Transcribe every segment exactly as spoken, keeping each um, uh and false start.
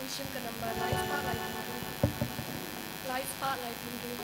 Shisien ka number lai spah laiphew hynriew. Lai spah laiphew hynriew.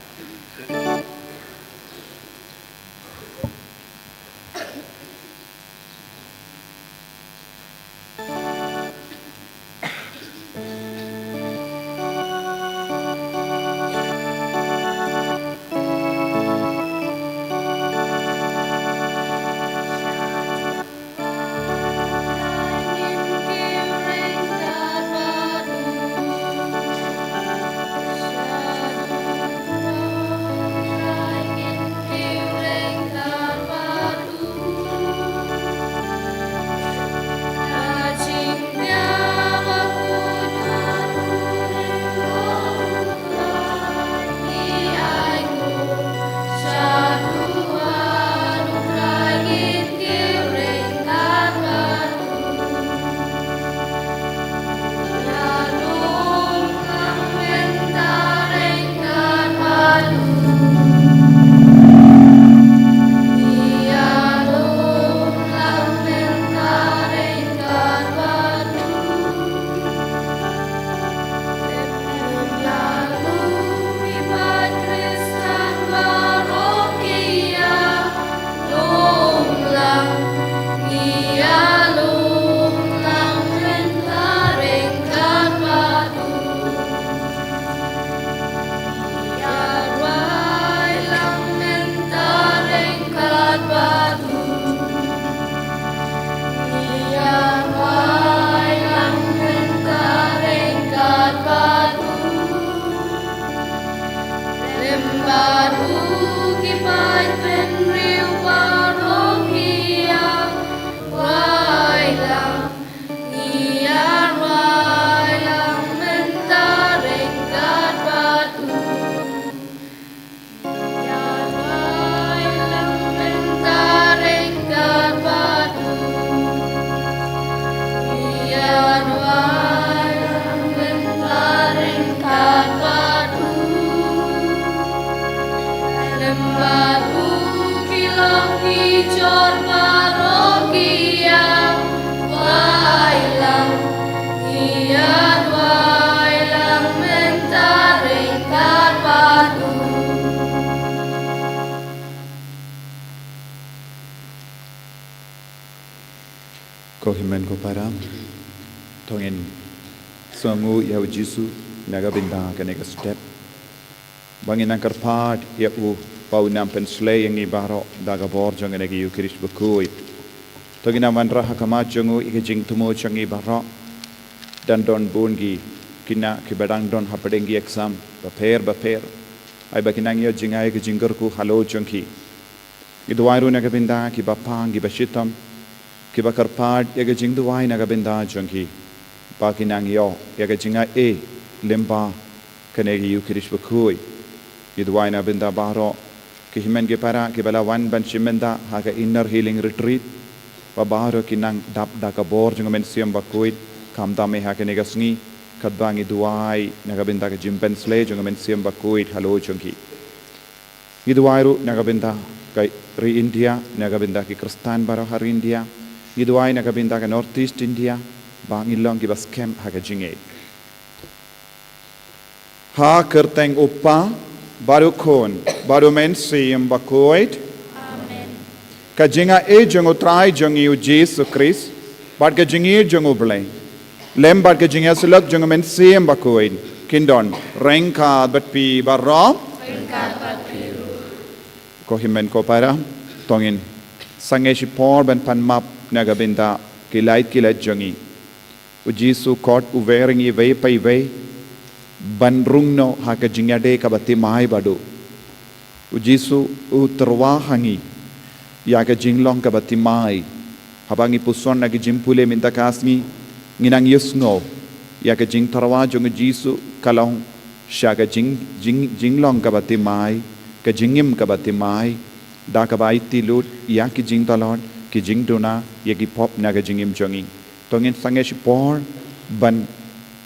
Ko hynmen ko para, to ngin sngewnguh ïa u Jisu na ka bynta kane ka step. Ba ngin nang kyrpad ïa u ba un nang pynshlei ïa ngi baroh da ka bor jong kane ka Ïukharist bakhuid. To ngin nang wanrah ha khmat jong u ïa ka jingthmu jong ngi baroh. Don don bun ki khynnah kiba dang don hapdeng ki exam bapher bapher. Ai ba kin nang ïoh jngai ïa ka jingkyrkhu halor jong ki. Ngi duwai ruh na ka bynta kiba pang kiba shitom, kiba kyrpad ïa ka jingduwai na ka bynta jong ki, ba kin nang ïoh ïa ka jingaiei lyngba kane ka Ïukharist bakhuid. Ngi duwai na ka bynta baroh ki hynmen ki para kiba la wan ban shim bynta ha ka Inner Healing Retreat, ba baroh kin nang dap da ka bor jong u Mynsiem Bakhuid, khamtam eh ha kane ka sngi, katba ngi duwai na ka bynta ka jingpynshlei jong u Mynsiem Bakhuid halor jong ki. Ngi duwai ruh na ka bynta ka ri India, na ka bynta ki Khristan baroh ha ri India. Ngi duwai na ka bynta ka North East India, ba ngin long kiba skhem ha ka jingngeit. Ha ka kyrteng u Kpa, bad u Khun, bad u Mynsiem Bakhuid. Amen. Ka jingaiei jong u Trai jong ngi u Jisu Khrist, bad ka jingïeit jong u Blei, lem bad ka jingïasyllok jong u Mynsiem Bakhuid, kin don ryngkat bad phi baroh. Ryngkat bad phi ruh. Ko hynmen ko para, to ngin sangeh shipor ban pan map na ka bynta ki lait ki lait jong ngi. U Jisu u khot u wer ïa ngi iwei pa iwei ban rung noh ha ka jingïadei kaba thymmai baduh. U Jisu u tyrwa ha ngi ïa ka jinglong kaba thymmai. Haba ngi puson na ka jingpule mynta ka sngi, ngin nang ïohsngew ïa ka jingtyrwa jong u Jisu ka long sha ka jing, jing, jinglong kaba thymmai, ka jingim kaba thymmai, da kaba aiti lut ïa ki jingtlot, ki jingduna, ïa ki pop na ka jingim jong ngi. To ngin sangeh shipor ban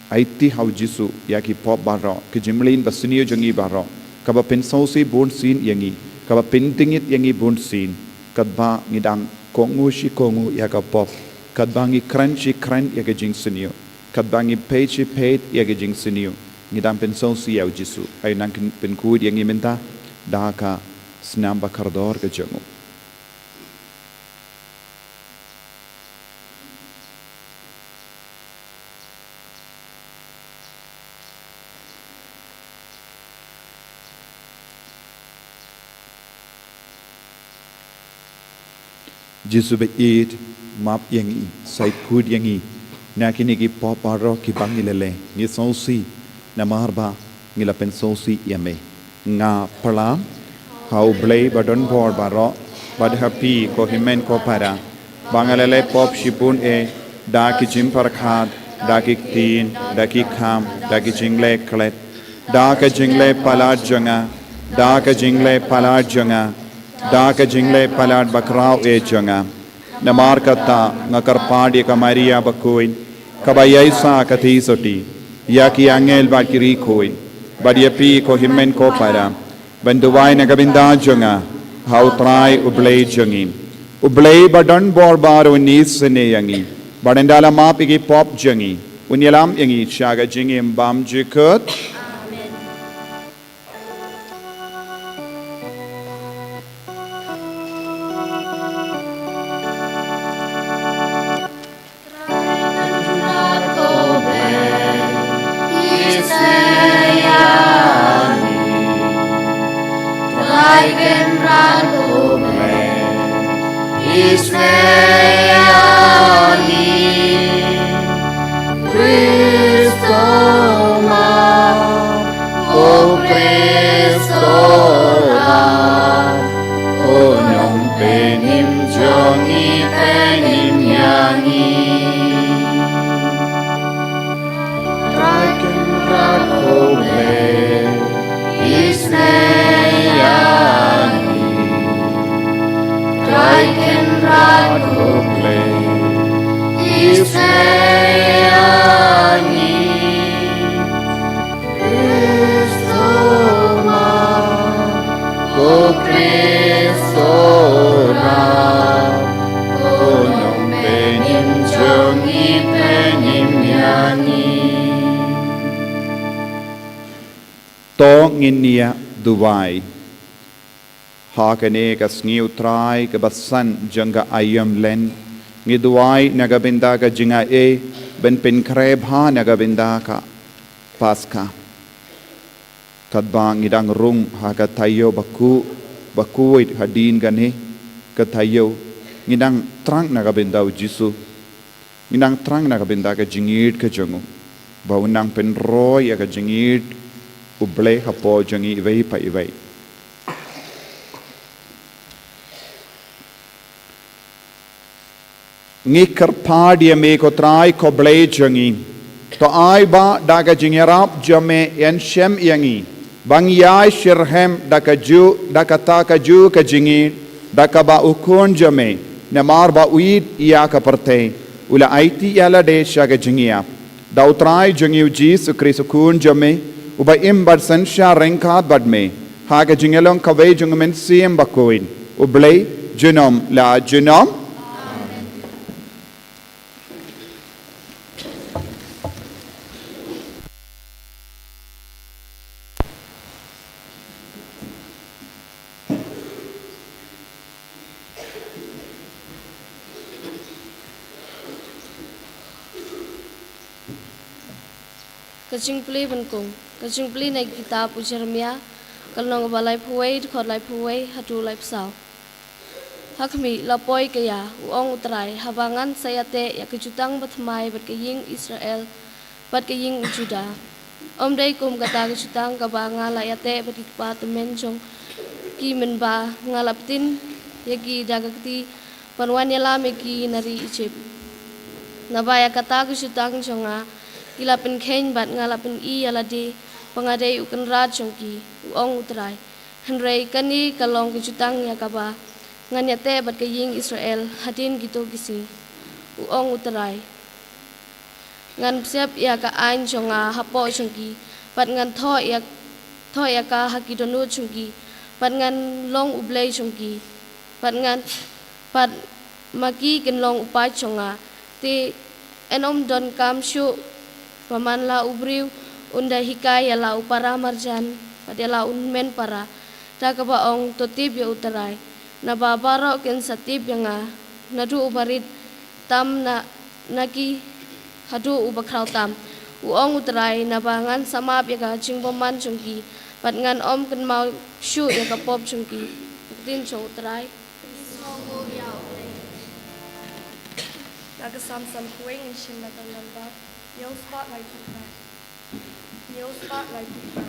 aiti ha u Jisu ïa ki pop baroh, ki jingmlien basniew jong ngi baroh, kaba pynsngewsih bunsien ïa ngi, kaba pyndngit ïa ngi bunsien, katba ngi dang kohnguh shi kohnguh ïa ka pop, katba ngi kren shi kren ïa ka jingsniew. Katba ngi peit shi peit ïa ka jingsniew, ngi dang pynsngewsih ïa u Jisu. Ai nang pynkhuid ïa ngi mynta da ka snam ba kordor ka jong u. Jisu ba ïeit, map ïa ngi, sa khuid ïa ngi na kine ki pop baroh kiba ngi la leh. Ngi sngewsih namar ba ngi la pynsngewsih ïa me. Nga pyrshang ha U Blei ba don bor baroh, bad ha phi ko hynmen ko para, ba nga la leh pop shibun eh, da ki jingpyrkhat, da ki ktien, da ki kam, da ki jingleh klet, da ka jingleh palat jong nga, da ka jingleh palat jong nga, da ka jingleh palat bakhraw eh jong nga. Namar kata nga kyrpad ïa ka Maria bakhuid, kaba ïaisah ka theisotti, ïa ki angel bad ki riewkhuid, bad ïa phi ko hynmen ko para, ban duwai na ka bynta jong nga ha U Trai U Blei jong ngi. U Blei ba don bor baroh un isynei ïa ngi, bad ynda la map ïa ki pop jong ngi, un ïalam ïa ngi sha ka jingim bymjukut. Kristo ma, o Kristo ma, o nong penim jong ngi, penim ïa ngi. Trai Kynrad, o Blei, isynei ïa ngi. Trai Kynrad, o Blei, isynei ïa ngi. Kristo ma, o Kristo ma, o nong penim jong ngi, penim ïa ngi. To ngin ïa duwai. Ha kane ka sngi U Trai kaba san jong ka aïom Lent, ngi duwai na ka bynta ka jingaiei ban pynkhreh bha na ka bynta ka Paskha. Katba ngi dang rung ha ka taïew ba khuid, ba khuid hadien kane ka taïew, ngi dang thrang na ka bynta U Jisu. Ngi dang thrang na ka bynta ka jingïeit ka jong u, ba un nang pynroi ïa ka jingïeit U Blei hapoh jong ngi iwei pa iwei. Ngi kyrpad ïa me ko Trai ko Blei jong ngi. To ai ba da ka jingïarap jong me yn shem ïa ngi ba ngin ïai shitrhem da kajuh, da kata kajuh ka jingïeit, da kaba U Khun jong me, namar ba u ïeit ïa ka pyrthei, u la aiti ïa lade sha ka jingïap. Da U Trai jong ngi U Jisu Khrist U Khun jong me, uba im bad synshar ryngkat bad me ha ka jingïalong kawei jong U Mynsiem Bakhuid, U Blei junom la junom. Ka jingplie ban kung, ka jingplie na ka kitab u Jeremia, ka lynnong ba laiphew wei, dkhot laiphew wei haduh laiphew saw. Ha khmih, la poi ka ïa, u ong U Trai, haba ngan sa ïateh ïa ka jutang bathymmai bad ka ïing Israel bad ka ïing u Juda. Ym dei kum kata ka jutang kaba nga la ïateh bad ki kpa tymmen jong ki mynba nga la btin ïa ki da ka kti ban wan ïalam ïa ki na ri Ijipt. Naba ïa kata ka jutang jong nga ki la pynkheiñ bad nga la pyni ïa lade ba nga dei U Kynrad jong ki, u ong U Trai. Hynrei kane ka long ka jutang ïa kaba ngan ïateh bad ka ïing Israel hadien kito ki sngi, u ong U Trai. Ngan psiap ïa ka aiñ jong nga hapoh jong ki, bad ngan thoh ïa, thoh ïa ka ha ki dohnud jong ki, bad ngan long U Blei jong ki, bad ngan, bad ma ki kin long u paid jong nga. Te yn ym donkam shuh Ba man la u briew un da hikai ïa la u para marjan bad ïa la u hynmen para, da kaba ong, to tip ïa U Trai. Naba baroh kin sa tip ïa nga, naduh uba rit tam na, na ki haduh uba khraw tam, u ong U Trai, naba ngan sa map ïa ka jingbymman jong ki bad ngan ym kynmaw shuh ïa ka pop jong ki. Ka ktien jong U Trai. Na ka Salm sanphew wei ngin shim na ka lynnong ba hynñiew spah laiphew phra. Hynñiew spah laiphew phra.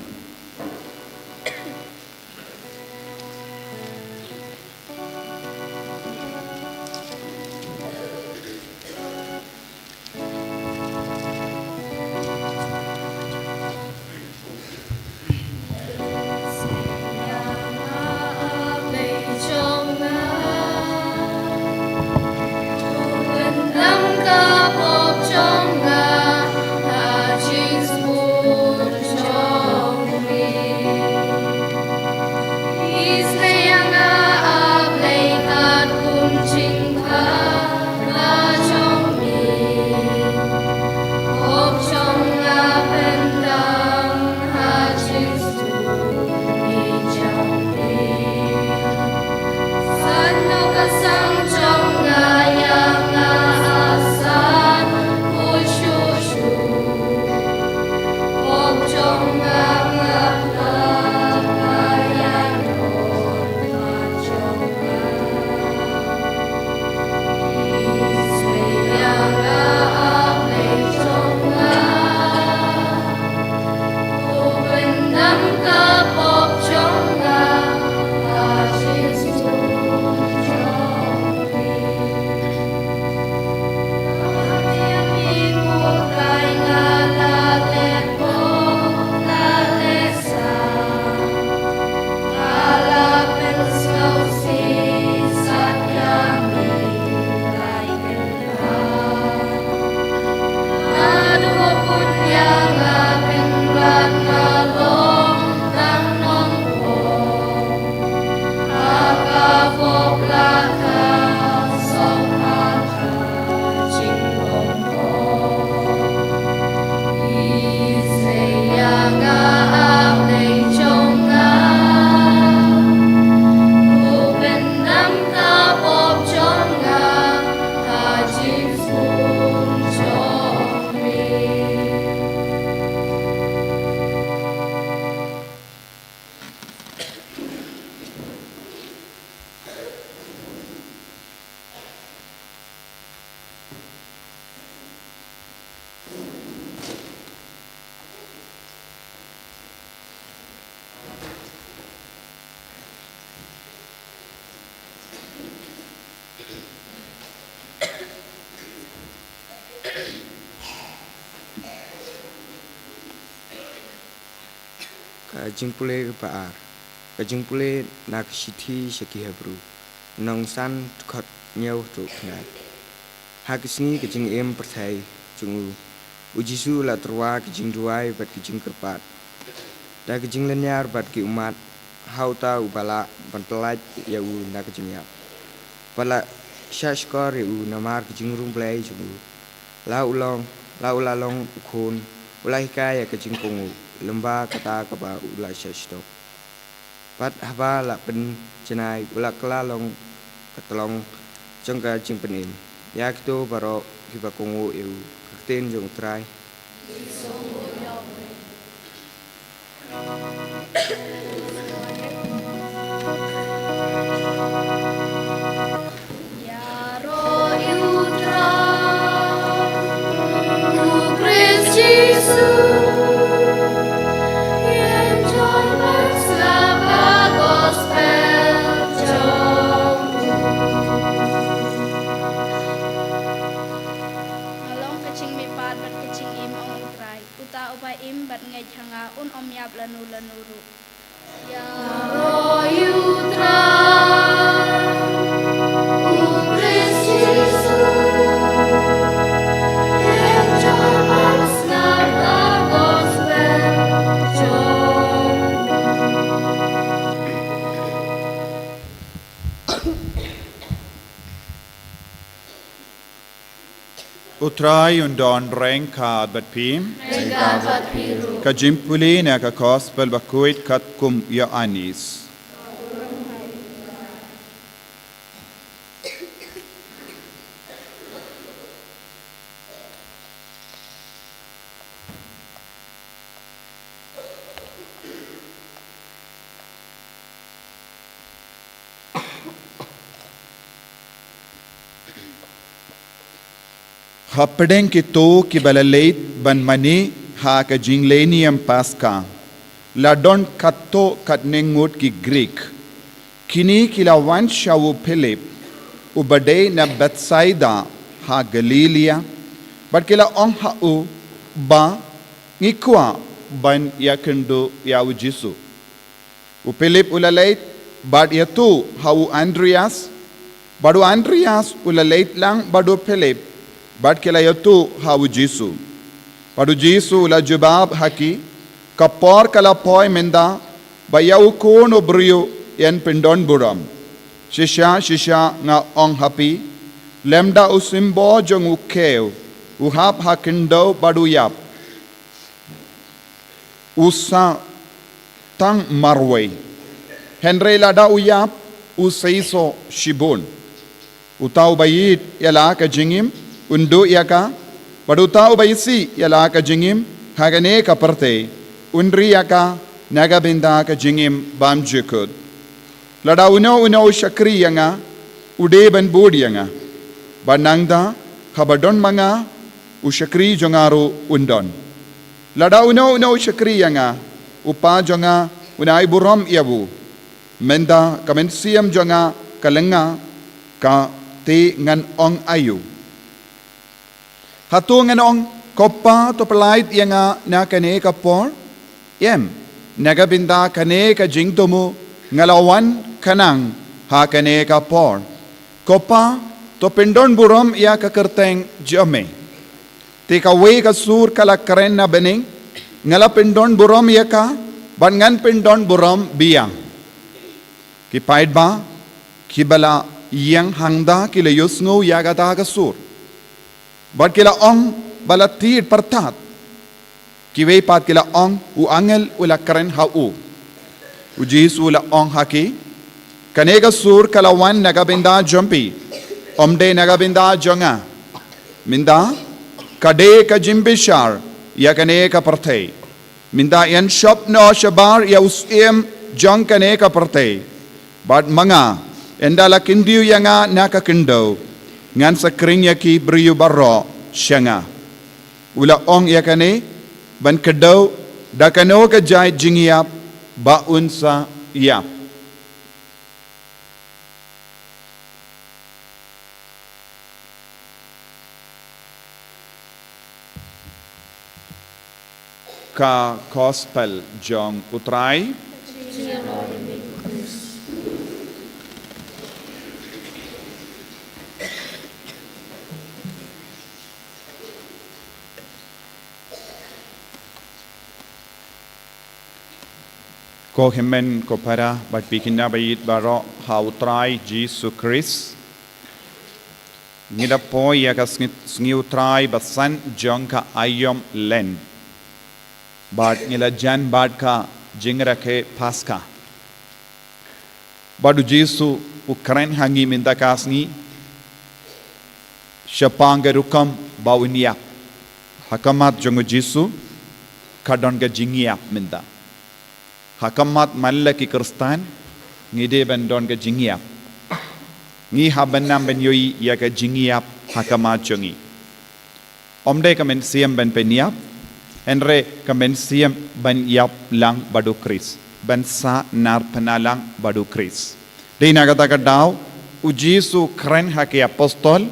Ka jingpule kaba ar. Ka jingpule na ka shithi sha ki Hebru. Lynnong san, dkhot hynñiew haduh khyndai. Ha ka sngi ka jingim pyrthei jong u, U Jisu u la tyrwa ka jingduwai bad ka jingkyrpad da ka jinglynñiar bad ki ummat ha uta uba lah ban pyllait ïa u na ka jingïap. Bad la shahshkor ïa u namar ka jingrung blei jong u. La u long, la u la long u khun, u la hikai ïa ka jingkohnguh lyngba kata kaba u la shah shitom. Bad haba la pynjanai, u la kylla long ka tyllong jong ka jingpynim ïa kito baroh kiba kohnguh ïa u. Ka ktien jong U Trai. Nga long ka jingmihpat bad ka jingim, ong U Trai. Uta uba im bad ngeit ha nga un ym ïap lano lano ruh. U Trai un don ryngkat bad phi. Ryngkat bad phi ruh. Ka jingpule na ka Gospel bakhuid katkum u Ïoannis. Hapdeng kito kiba la leit ban mane ha ka jingleh niam Paska, la don katto katne ngut ki Grik. Kine ki la wan sha u Philip, uba dei na Bethsaida ha Galilaia, bad ki la ong ha u ba, ngi kwah ban ïakynduh ïa u Jisu. U Philip u la leit bad ïathuh ha u Andreas, bad u Andreas u la leit lang bad u Philip, bad ki la ïathuh ha u Jisu. Bad u Jisu u la jubab ha ki, ka por ka la poi mynta, ba ïa u Khun u briew yn pyndon burom. Shisha shisha nga ong ha phi, lymda u symbol jong u khiew u hap ha khyndew bad u ïap, u sah tang marwei. Hynrei lada u ïap, u seisoh shibun. Uta uba ïeit ïa la ka jingim, un duh ïa ka, bad uta uba isih ïa la ka jingim ha kane ka pyrthei, un ri ïa ka na ka bynta ka jingim bymjukut. Lada uno uno u shakri ïa nga, u dei ban bud ïa nga. Bad nangta, haba don ma nga, u shakri jong nga ruh un don. Lada uno uno u shakri ïa nga, u Kpa jong nga un ai burom ïa u. Mynta ka mynsiem jong nga ka lyngnga, ka te ngan ong aïu? Hato ngan ong, ko Kpa, to pyllait ïa nga na kane ka por? Em, na ka bynta kane ka jingthmu nga la wan khnang ha kane ka por. Ko Kpa, to pyndon burom ïa ka kyrteng jong me. Te kawei ka sur ka la kren na bneng, nga la pyndon burom ïa ka, bad ngan pyndon burom biang. Ki paidbah kiba la ïeng hangta ki la ïohsngew ïa kata ka sur, bad ki la ong ba la tied pyrthat. Kiwei pat ki la ong, u angel u la kren ha u. U Jisu u la ong ha ki, kane ka sur ka la wan na ka bynta jong phi, ym dei na ka bynta jong nga. Mynta ka dei ka jingbishar ïa kane ka pyrthei. Mynta yn shop noh shabar ïa u syiem jong kane ka pyrthei. Bad ma nga, ynda la kyndiew ïa nga na ka khyndew, ngan sa khring ïa ki briew baroh sha nga. U la ong ïa kane ban kdew da kano ka jait jingïap ba un sa ïap. Ka Gospel jong u Trai. Ko hynmen ko para bad phi ki khynnah ba ïeit baroh ha u Trai Jisu Khrist. Ngi la poi ïa ka sngi, sngi u Trai ba san jong ka aïom Lent. Bad ngi la jan bad ka jingrakhe Paska. Bad u Jisu u kren ha ngi mynta ka sngi shaphang ka rukom ba un ïap. Ha khmat jong u Jisu ka don ka jingïap mynta. Ha khmat man la ki Khristan ngi dei ban don ka jingïap. Ngi hap ban nang ban ïohi ïa ka jingïap ha khmat jong ngi. Ym dei ka mynsiem ban pynïap, hynrei ka mynsiem ban ïap lang bad u Khrist, ban sah narphna lang bad u Khrist. Dei na kata ka daw u Jisu u kren ha ki apostol,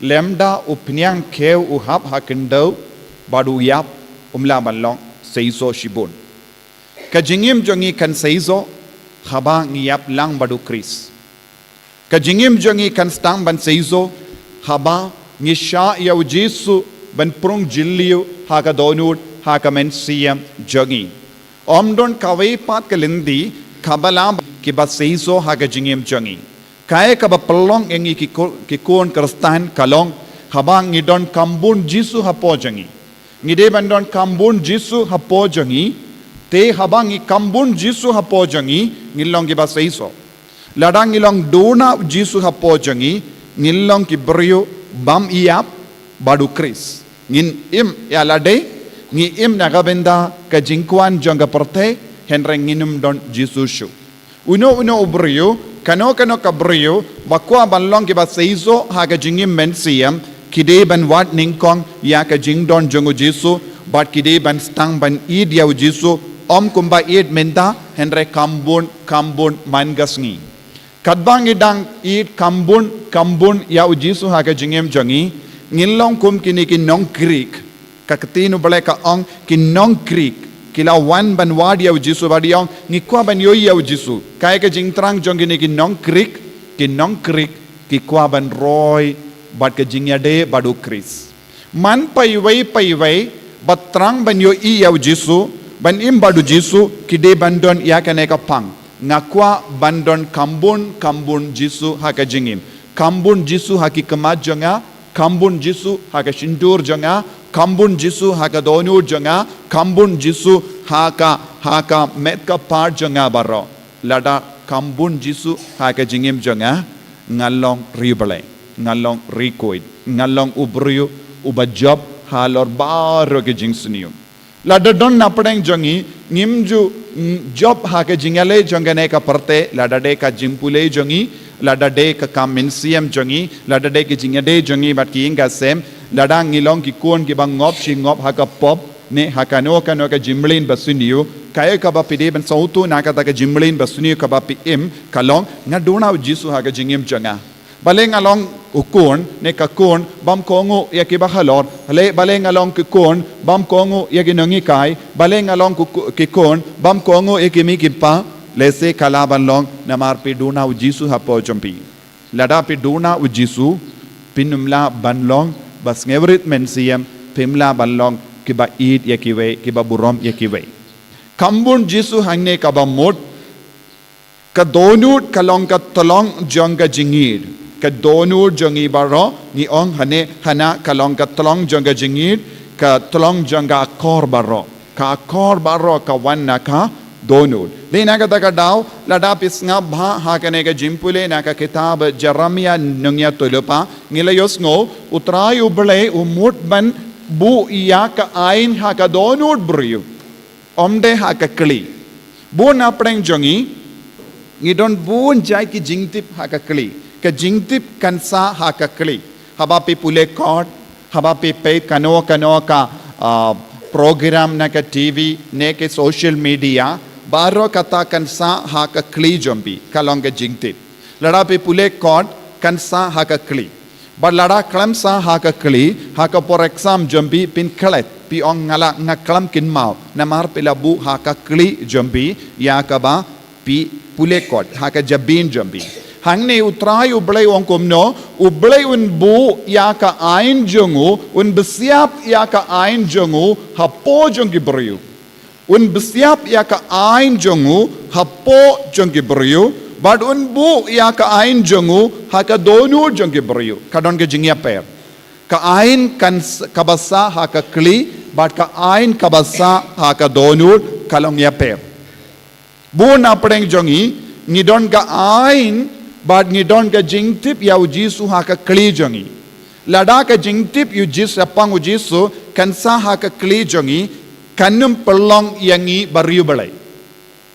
lymda u phniang khiew u hap ha khyndew bad u ïap, um lah ban long seisoh shibun. Ka jingim jong ngi kan seisoh haba ngi ïap lang bad u Khrist. Ka jingim jong ngi kan sdang ban seisoh haba ngi shah ïa u Jisu ban prung jylliew ha ka dohnud ha ka mynsiem jong ngi. Ym don kawei pat ka lynti kaba lah kiba seisoh ha ka jingim jong ngi. Kaei kaba pynlong ïa ngi ki khun, ki khun Khristan ka long Haba ngi don kambun Jisu hapoh jong ngi, ngi dei ban don kambun Jisu hapoh jong ngi. Te haba ngi kambun Jisu hapoh jong ngi, ngin long kiba seisoh. Lada ngi long duna u Jisu hapoh jong ngi, ngin long ki briew bym ïap bad u Khrist. Ngin im ïa lade, ngi im na ka bynta ka jingkwah jong ka pyrthei, hynrei ngin ym don Jisu shuh. Uno uno u briew, kano kano ka briew ba kwah ban long kiba seisoh ha ka jingim mynsiem, ki dei ban wad nyngkong ïa ka jingdon jong u Jisu, bad ki dei ban sdang ban ïeit ïa u Jisu, ym kumba ïeit mynta, hynrei kambun, kambun man ka sngi. Katba ngi dang ïeit kambun, kambun ïa u Jisu ha ka jingim jong ngi, ngin long kum kine ki nong Greek. Ka ktien U Blei ka ong ki nong Greek, ki la wan ban wad ïa u Jisu bad ki ong, ngi kwah ban ïohi ïa u Jisu. Kaei ka jingthrang jong kine ki nong Greek? Ki nong Greek ki kwah ban roi bad ka jingïadei bad u Khrist. Man paiwei paiwei ba thrang ban ïohi ïa u Jisu, ban im bad u Jisu, ki dei ban don ïa kane ka pang: nga kwah ban don kambun, kambun Jisu ha ka jingim. Kambun Jisu ha ki khmat jong nga, kambun Jisu ha ka shyntur jong nga, kambun Jisu ha ka dohnud jong nga, kambun Jisu ha ka, ha ka met ka par jong nga baroh. Lada kambun Jisu ha ka jingim jong nga, ngan long riewblei, ngan long riewkhuid, ngan long u briew uba jop halor baroh ki jingsniew. Lada don napdeng jong ngi, ngim ju, mm, jop ha ka jingïaleh jong kane ka pyrthei, lada dei ka jingpule jong ngi, lada dei ka kam mynsiem jong ngi, lada dei ka jingïadei jong ngi bad ki ïing ka sem, lada ngi long ki khun kiba ngop shi ngop ha ka pop, ne ha kano kano ka jingmlien ba sniew, kaei kaba phi dei ban sngewthuh na kata ka jingmlien ba sniew kaba phi im, ka long, nga duna u Jisu ha ka jingim jong nga. Balei nga long u khun ne ka khun bym kohnguh ïa kiba halor? Balei, balei nga long ki khun bym kohnguh ïa ki nonghikai? Balei nga long ku, ku, ki khun bym kohnguh ïa ki mei ki pa? Lehse ka lah ban long namar phi duna u Jisu hapoh jong phi. Lada phi duna u Jisu, phim lah ban long ba sngewrit mynsiem, phim lah ban long kiba ïeit ïa kiwei, kiba burom ïa kiwei. Kambun Jisu hangne kaba mut, ka dohnud ka long ka tyllong jong ka jingïeit. Ka dohnud jong ngi baroh, ngi ong hane, hana ka long ka tyllong jong ka jingïeit, ka tyllong jong ka akor baroh. Ka akor baroh ka wan na ka dohnud. Dei na kata ka daw, lada phi sngap bha ha kane ka jingpule na ka kitab Jeremiah nongïathuhlypa, ngi la ïohsngew, U Trai U Blei u mut ban buh ïa ka aiñ ha ka dohnud briew. Ym dei ha ka kli. Bun napdeng jong ngi, ngi don bun jait ki jingtip ha ka kli. Ka jingtip kan sah ha ka kli. Haba phi pule khot, haba phi peit kano kano ka, ah, program na ka T V, ne ka social media, baroh kata kan sah ha ka kli jong phi, ka long ka jingtip. Lada phi pule khot, kan sah ha ka kli. Bad lada khlem sah ha ka kli, ha ka por exam jong phi phin klet, phi ong nga la, nga khlem kynmaw, namar phi la buh ha ka kli jong phi ïa kaba phi pule khot, ha ka jabieng jong phi. Hangne U Trai U Blei u ong kumno, U Blei un buh ïa ka aiñ jong u, un bsiap ïa ka aiñ jong u hapoh jong ki briew. Un bsiap ïa ka aiñ jong u hapoh jong ki briew, bad un buh ïa ka aiñ jong u ha ka dohnud jong ki briew. Ka don ka jingïapher. Ka aiñ kan s-, kaba sah ha ka kli, bad ka aiñ kaba sah ha ka dohnud, ka long ïapher. Bun napdeng jong ngi, ngi don ka aiñ, bad ngi don ka jingtip ïa u Jisu ha ka kli jong ngi. Lada ka jingtip ïa u Jisu, shaphang u Jisu, kan sah ha ka kli jong ngi, kan ym pynlong ïa ngi ba riewblei.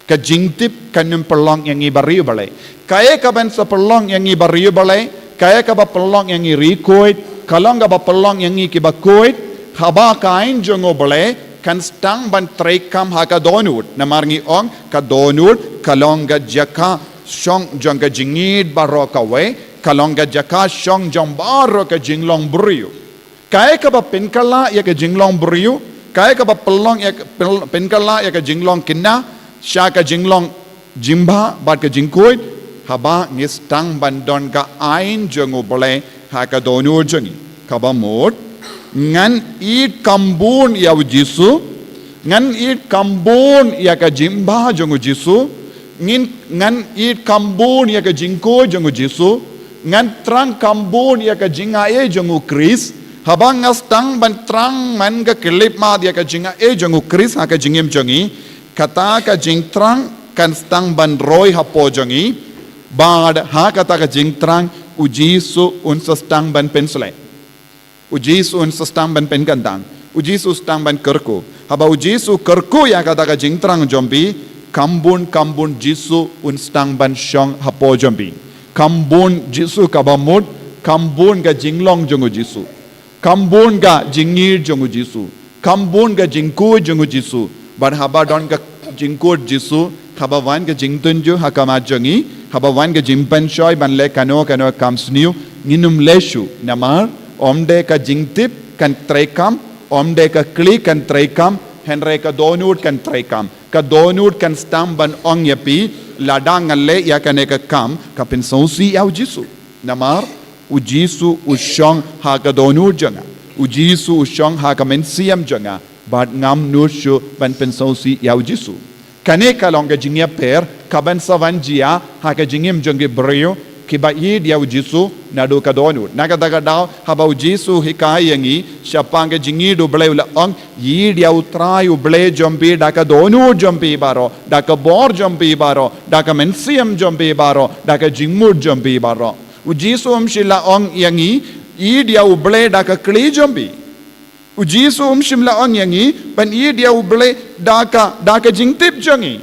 Ka jingtip kan ym pynlong ïa ngi ba riewblei. Kaei kaban sa pynlong ïa ngi ba riewblei, kaei kaba pynlong ïa ngi riewkhuid, ka long kaba pynlong ïa ngi kiba khuid, haba ka aiñ jong U Blei kan sdang ban treikam ha ka dohnud. Namar ngi ong ka dohnud ka long ka jaka shong jong ka jingïeit baroh kawei, ka long ka jaka shong jong baroh ka jinglong briew. Kaei kaba pynkylla ïa ka jinglong briew, kaei kaba pynlong ïa ka, pyn-, pynkylla ïa ka jinglong khynnah sha ka jinglong jingbha bad ka jingkhuid, haba ngi sdang ban don ka aiñ jong U Blei ha ka dohnud jong ngi. Kaba mut, ngan ïeit kham bun ïa u Jisu, ngan ïeit kham bun ïa ka jingbha jong u Jisu, ngin, ngan ïeit kham bun ïa ka jingkhuid jong u Jisu, Ngan thrang kham bun ïa ka jingaiei jong u Khrist. Haba nga sdang ban thrang man ka khyllipmat ïa ka jingaiei jong u Khrist ha ka jingim jong ngi, kata ka jingthrang kan sdang ban roi hapoh jong ngi. Bad ha kata ka jingthrang, u Jisu un sa sdang ban pynsleh. U Jisu un sa sdang ban pynkyntang. U Jisu sdang ban kyrkhu. Haba u Jisu kyrkhu ïa kata ka jingthrang jong phi, kham bun kham bun Jisu un sdang ban shong hapoh jong phi. Kham bun Jisu kaba mut, kham bun ka jinglong jong u Jisu. Kham bun ka jingïeit jong u Jisu. Kham bun ka jingkhuid jong u Jisu. Bad haba don ka jingkhuid Jisu, haba wan ka jingtynjuh ha khmat jong ngi, haba wan ka jingpynshoi ban leh kano kano ka kam sniew, ngin ym leh shuh. Namar ym dei ka jingtip kan treikam, ym dei ka kli kan treikam, hynrei ka dohnud kan treikam. Ka dohnud kan sdang ban ong ïa phi, lada nga leh ïa kane ka kam, ka pynsngewsih ïa u Jisu. Namar u Jisu u shong ha ka dohnud jong nga. U Jisu u shong ha ka mynsiem jong nga. Bad ngam nud shuh ban pynsngewsih ïa u Jisu. Kane ka long ka jingïapher kaban sa wan jia ha ka jingim jong ki briew kiba ïeit ïa u Jisu naduh ka dohnud. Na kata ka daw, haba u Jisu u hikai ïa ngi shaphang ka jingïeit U Blei, u la ong, ïeit ïa U Trai U Blei jong phi da ka dohnud jong phi baroh, da ka bor jong phi baroh, da ka mynsiem jong phi baroh, da ka jingmut jong phi baroh. U Jisu um shym la ong ïa ngi, ïeit ïa U Blei da ka kli jong phi. U Jisu um shym la ong ïa ngi ban ïeit ïa U Blei da ka, da ka jingtip jong ngi.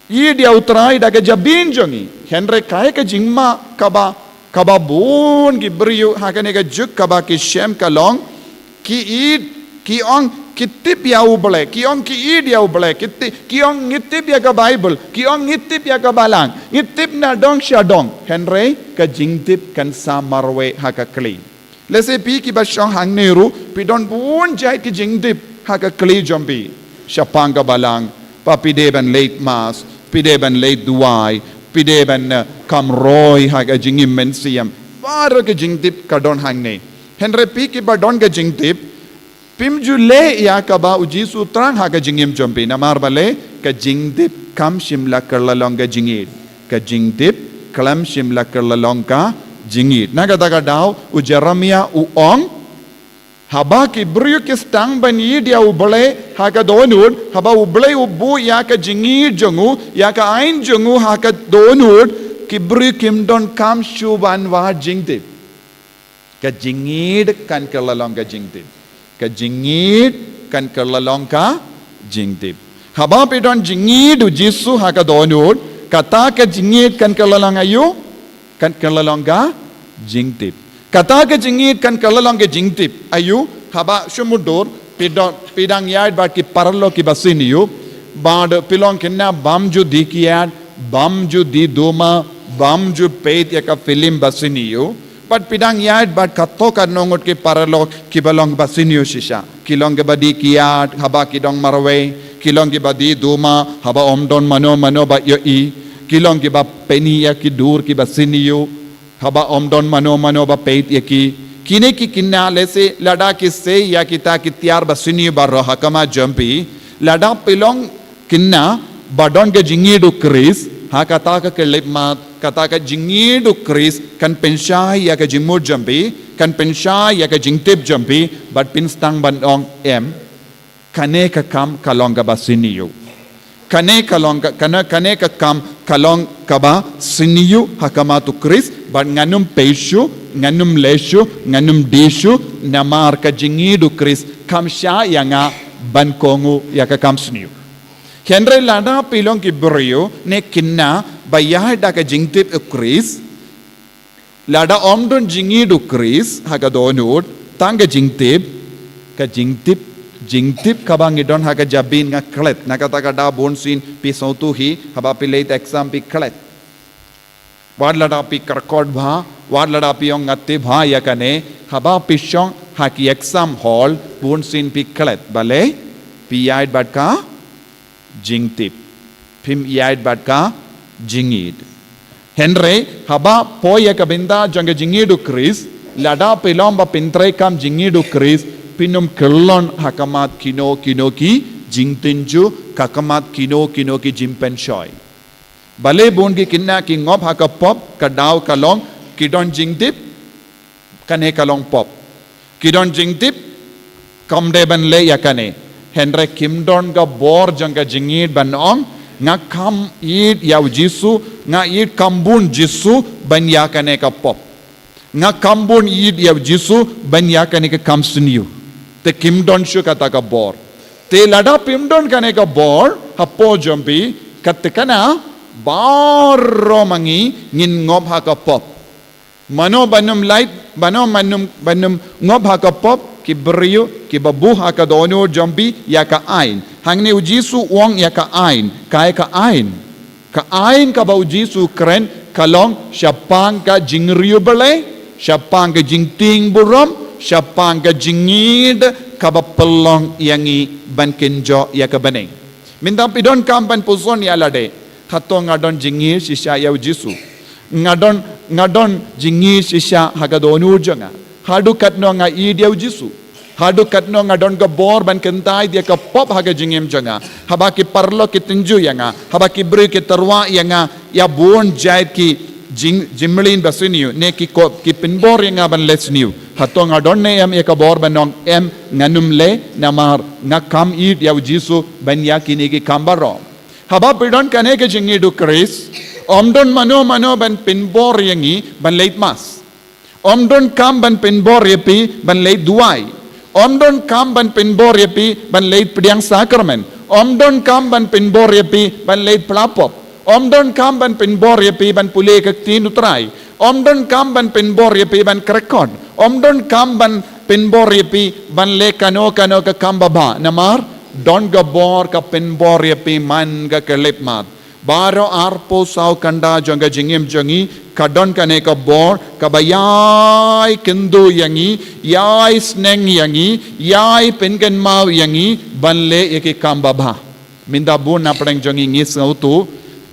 Ïeit ïa U Trai da ka jabieng jong ngi. Hynrei kaei ka jingma kaba, kaba bun ki briew ha kane ka juk kaba ki shem ka long, ki ïeit, ki ong ki tip ïa U Blei, ki ong ki ïeit ïa U Blei, ki ti-, ki ong ngi tip ïa ka Baibl, ki ong ngi tip ïa ka Balang, ngi tip na dong sha dong. Hynrei ka jingtip kan sa marwei ha ka kli. Lehse phi kiba shong hangne ruh, phi don bun jait ki jingtip ha ka kli jong phi. Shaphang ka Balang, ba phi dei ban leit Mass, phi dei ban leit duwai, phi dei ban, eh, kham roi ha ka jingim mynsiem. Baroh ki jingtip ka don hangne. Hynrei phi kiba don ka jingtip, phim ju leh ïa kaba u Jisu u thrang ha ka jingim jong phi. Namar balei? Ka jingtip kam shym la kylla long ka jingïeit. Ka jingtip kam shym la kylla long ka jingïeit. Na kata ka daw, u Jeremiah u ong, haba ki briew ki sdang ban ïeit ïa U Blei ha ka dohnud, haba U Blei u buh ïa ka jingïeit jong u, ïa ka aiñ jong u ha ka dohnud, ki briew kim donkam shuh ban wad jingtip. Ka jingïeit kan kylla long ka jingtip. Ka jingïeit kan kylla long ka jingtip. Haba phi don jingïeit u Jisu ha ka dohnud, kata ka jingïeit kan kylla long aïu? Kan kylla long ka jingtip. Kata ka jingïeit kan kylla long ka jingtip. Aïu? Haba shu mutdur, phi don, phi dang ïaid bad ki paralok kiba sniew, bad phi long khynnah bym ju die kiad, bym ju die duma, bym ju peit ïa ka film ba sniew. Bad phi dang ïaid bad katto katno ngut ki paralok kiba long ba sniew shisha. Ki long kiba die kiad haba ki dang marwei. Ki long kiba die duma haba ym don mano mano ba ïohi. Ki long kiba pyni ïa ki dur kiba sniew haba ym don mano mano ba peit ïa ki. Kine ki khynnah lehse lada ki sei ïa kita ki tiar ba sniew baroh ha khmat jong phi. Lada phi long khynnah ba don ka jingïeit u Khrist, ha kata ka khyllipmat, kata ka jingïeit u Khrist kan pynshai ïa ka jingmut jong phi, kan pynshai ïa ka jingtip jong phi, bad phin sdang ban ong, em, kane ka kam ka long kaba sniew. Kane ka long ka, kane, kane ka kam ka long kaba sniew ha khmat u Khrist, bad ngan ym peit shuh, ngan ym leh shuh, ngan ym die shuh, namar ka jingïeit u Khrist kam shah ïa nga ban kohnguh ïa ka kam sniew. Hynrei lada phi long ki briew ne khynnah ba ïaid da ka jingtip u Khrist, lada ym don jingïeit u Khrist ha ka dohnud, tang ka jingtip, ka jingtip, jingtip kaba ngi don ha ka jabieng nga klet, na kata ka daw bunsien phi sngewthuh hi, haba phi leit exam phi klet. Wat lada phi kyrkhu bha, wat lada phi ong nga tip bha ïa kane, haba phi shong ha ki exam hall, bunsien phi klet, balei? Phi ïaid bad ka jingtip. Phim ïaid bad ka jingïeit. Hynrei, haba poi ïa ka bynta jong ka jingïeit u Khrist, lada phi long ba pyntreikam jingïeit u Khrist, phin ym kyllon ha khmat kino kino ki jingtynjuh, ha khmat kino kino ki jingpynshoi. Balei bun ki khynnah ki ngop ha ka pop, ka daw ka long, Ki don jingtip, kane ka long pop. Ki don jingtip, kam dei ban leh ïa kane. Hynrei kim don ka bor jong ka jingïeid ban ong, nga kam ïeid ïa u Jisu, nga ïeid kam bun Jisu ban ïa kane ka pop. Nga kam bun ïeid ïa u Jisu ban ïa kane ka kam sniew. Te kim don shuh kata ka bor. Te lada phim don kane ka bor hapoh jong phi, kata kane baroh ma ngi ngin ngop ha ka pop. Mano ban ym lait, mano ban ym, ban ym ngop ha ka pop? Ki briew kiba buh ha ka dohnud jong phi ïa ka aiñ. Hangne u Jisu u ong ïa ka aiñ, kaei ka aiñ? Ka aiñ kaba u Jisu u kren ka long shaphang ka jingriewblei, shaphang ka jingtieng burom, shaphang ka jingïeid kaba pynlong ïa ngi ban kynjoh ïa ka bneng. Mynta phi donkam ban puson ïa lade, hato nga don jingïeid shisha ïa u Jisu? Nga don, nga don jingïeid shisha ha ka dohnud jong nga? Haduh katno nga ïeid ïa u Jisu? Haduh katno nga don ka bor ban kyntait ïa ka pop ha ka jingim jong nga? Haba ki paralok ki tynjuh ïa nga, haba ki briew ki tyrwa ïa nga ïa bun jait ki jing, jingmlien ba sniew, ne ki kop, ki pynbor ïa nga ban leh sniew, hato nga don ne em ïa ka bor ban ong, em, ngan ym leh namar nga kam ïeid ïa u Jisu ban ïa kine ki kam baroh? Haba phi don kane ka jingïeid u Khrist, ym don mano mano ban pynbor ïa ngi ban leit mass. Ym don kam ban pynbor ïa phi ban leit duwai. Ym don kam ban pynbor ïa phi ban leit pdiang sakramen. Ym don kam ban pynbor ïa phi ban leit phla pop. Ym don kam ban pynbor ïa phi ban pule ka ktien u Trai. Ym don kam ban pynbor ïa phi ban kyrkhu. Ym don kam ban pynbor ïa phi ban leh kano kano ka kam babha. Namar don ka bor ka pynbor ïa phi man ka khyllipmat. Baroh arphew saw kynta jong ka jingim jong ngi, ka don kane ka bor kaba ïai kynduh ïa ngi, ïai sneng ïa ngi, ïai pynkynmaw ïa ngi ban leh ïa ki kam babha. Mynta bun na pdeng jong ngi ngi sngewthuh,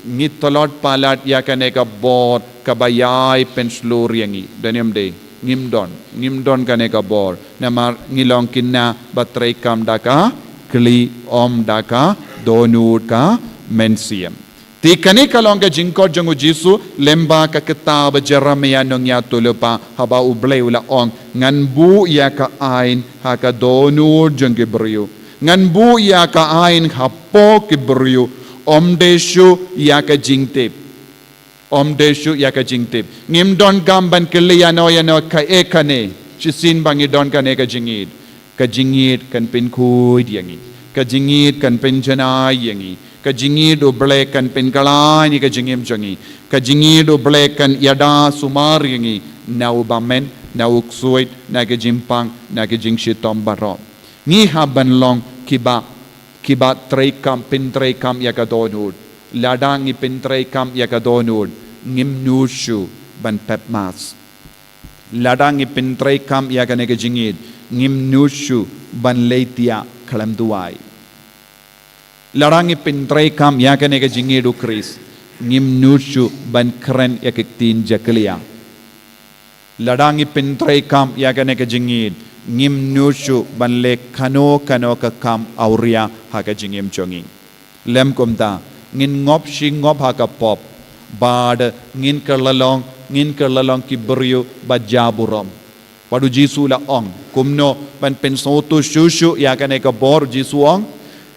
ngi tlot palat ïa kane ka bor kaba ïai pynshlur ïa ngi. Don em dei? Ngim don, ngim don kane ka bor. Namar ngi long kine ba treikam da ka khlieh, ym da ka dohnud ka mynsiem. Te kane ka long ka jingkhot jong u Jisu, lyngba ka kitab Jeremiah nongïathuhlypa, haba U Blei u la ong, ngan buh ïa ka aiñ ha ka dohnud jong ki briew. Ngan buh ïa ka aiñ hapoh ki briew. Ym dei shuh ïa ka jingtip. Ym dei shuh ïa ka jingtip. Ngim don kam ban kylli ïano ïano kaei kane. Shisien ba ngi don kane ka jingïeid. Ka jingïeid kan pynkhuid ïa ngi. Ka jingïeid kan pynjanai ïa ngi. Ka jingïeid U Blei kan pynkylla ïa ka jingim jong ngi. Ka jingïeid U Blei kan ïada sumar ïa ngi. Na u bymman, na u ksuid, na ka jingpang, na ka jingshitom baroh. Ngi hap ban long kiba, kiba treikam, pyntreikam ïa ka dohnud. Lada ngi pyntreikam ïa ka dohnud, ngim nud shuh ban pep mass. Lada ngi pyntreikam ïa kane ka jingïeid, ngim nud shuh ban leit ïa khlem duwai. Lada ngi pyntreikam ïa kane ka jingïeid u Khrist, ngim nud shuh ban kren ïa ka ktien jakhlia. Lada ngi pyntreikam ïa kane ka jingïeid, ngim nud shuh ban leh kano kano ka kam awria ha ka jingim jong ngi. Lym kumta, ngin ngop shi ngop ha ka pop, bad ngin kylla long, ngin kylla long ki briew ba jia burom. Bad u Jisu u la ong, kumno ban pynsngewthuh shuh shuh ïa kane ka bor, u Jisu u ong,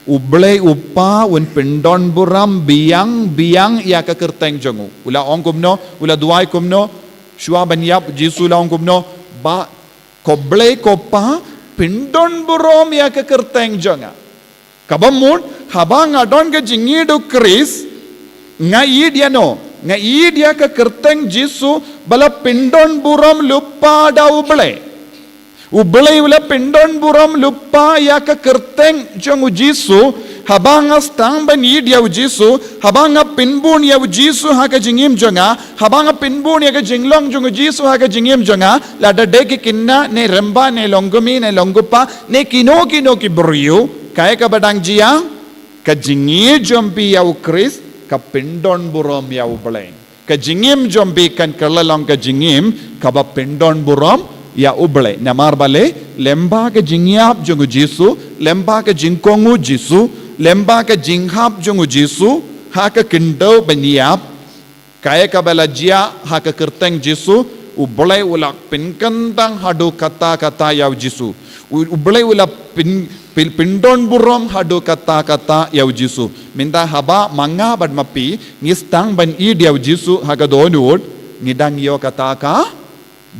U Blei u Kpa un pyndon burom biang biang ïa ka kyrteng jong u. U la ong kumno, u la duwai kumno, shuwa ban ïap, u Jisu u la ong kumno, ba ko Blei ko Kpa pyndon burom ïa ka kyrteng jong nga. Kaba mut, haba nga don ka jingïeid u Khrist, nga ïeid ïano? Nga ïeid ïa ka kyrteng Jisu ba la pyndon burom lypa da U Blei. U Blei u la pyndon burom lypa ïa ka kyrteng jong u Jisu, haba nga sdang ban ïeid ïa u Jisu, haba nga pynbun ïa u Jisu ha ka jingim jong nga, haba nga pynbun ïa ka jinglong jong u Jisu ha ka jingim jong nga, lada dei ki khynnah, ne rangbah, ne longkmie, ne longkpa, ne kino kino ki briew, kaei kaba dang jia, ka jingïeid jong phi ïa u Khrist, ka pyndon burom ïa U Blei. Ka jingim jong phi kan kylla long ka jingim kaba pyndon burom ïa U Blei. Namar balei? Lyngba ka jingïap jong u Jisu, lyngba ka jingkohnguh Jisu, lyngba ka jinghap jong u Jisu ha ka khyndew ban ïap, kaei kaba la jia ha ka kyrteng Jisu, U Blei u la pynkyntang haduh katta katta ïa u Jisu. U, u Blei u la pyn, pyn, pyndon burom haduh katta katta ïa u Jisu. Mynta haba ma nga bad ma phi ngi sdang ban ïeit ïa u Jisu ha ka dohnud, ngi dang ïoh kata ka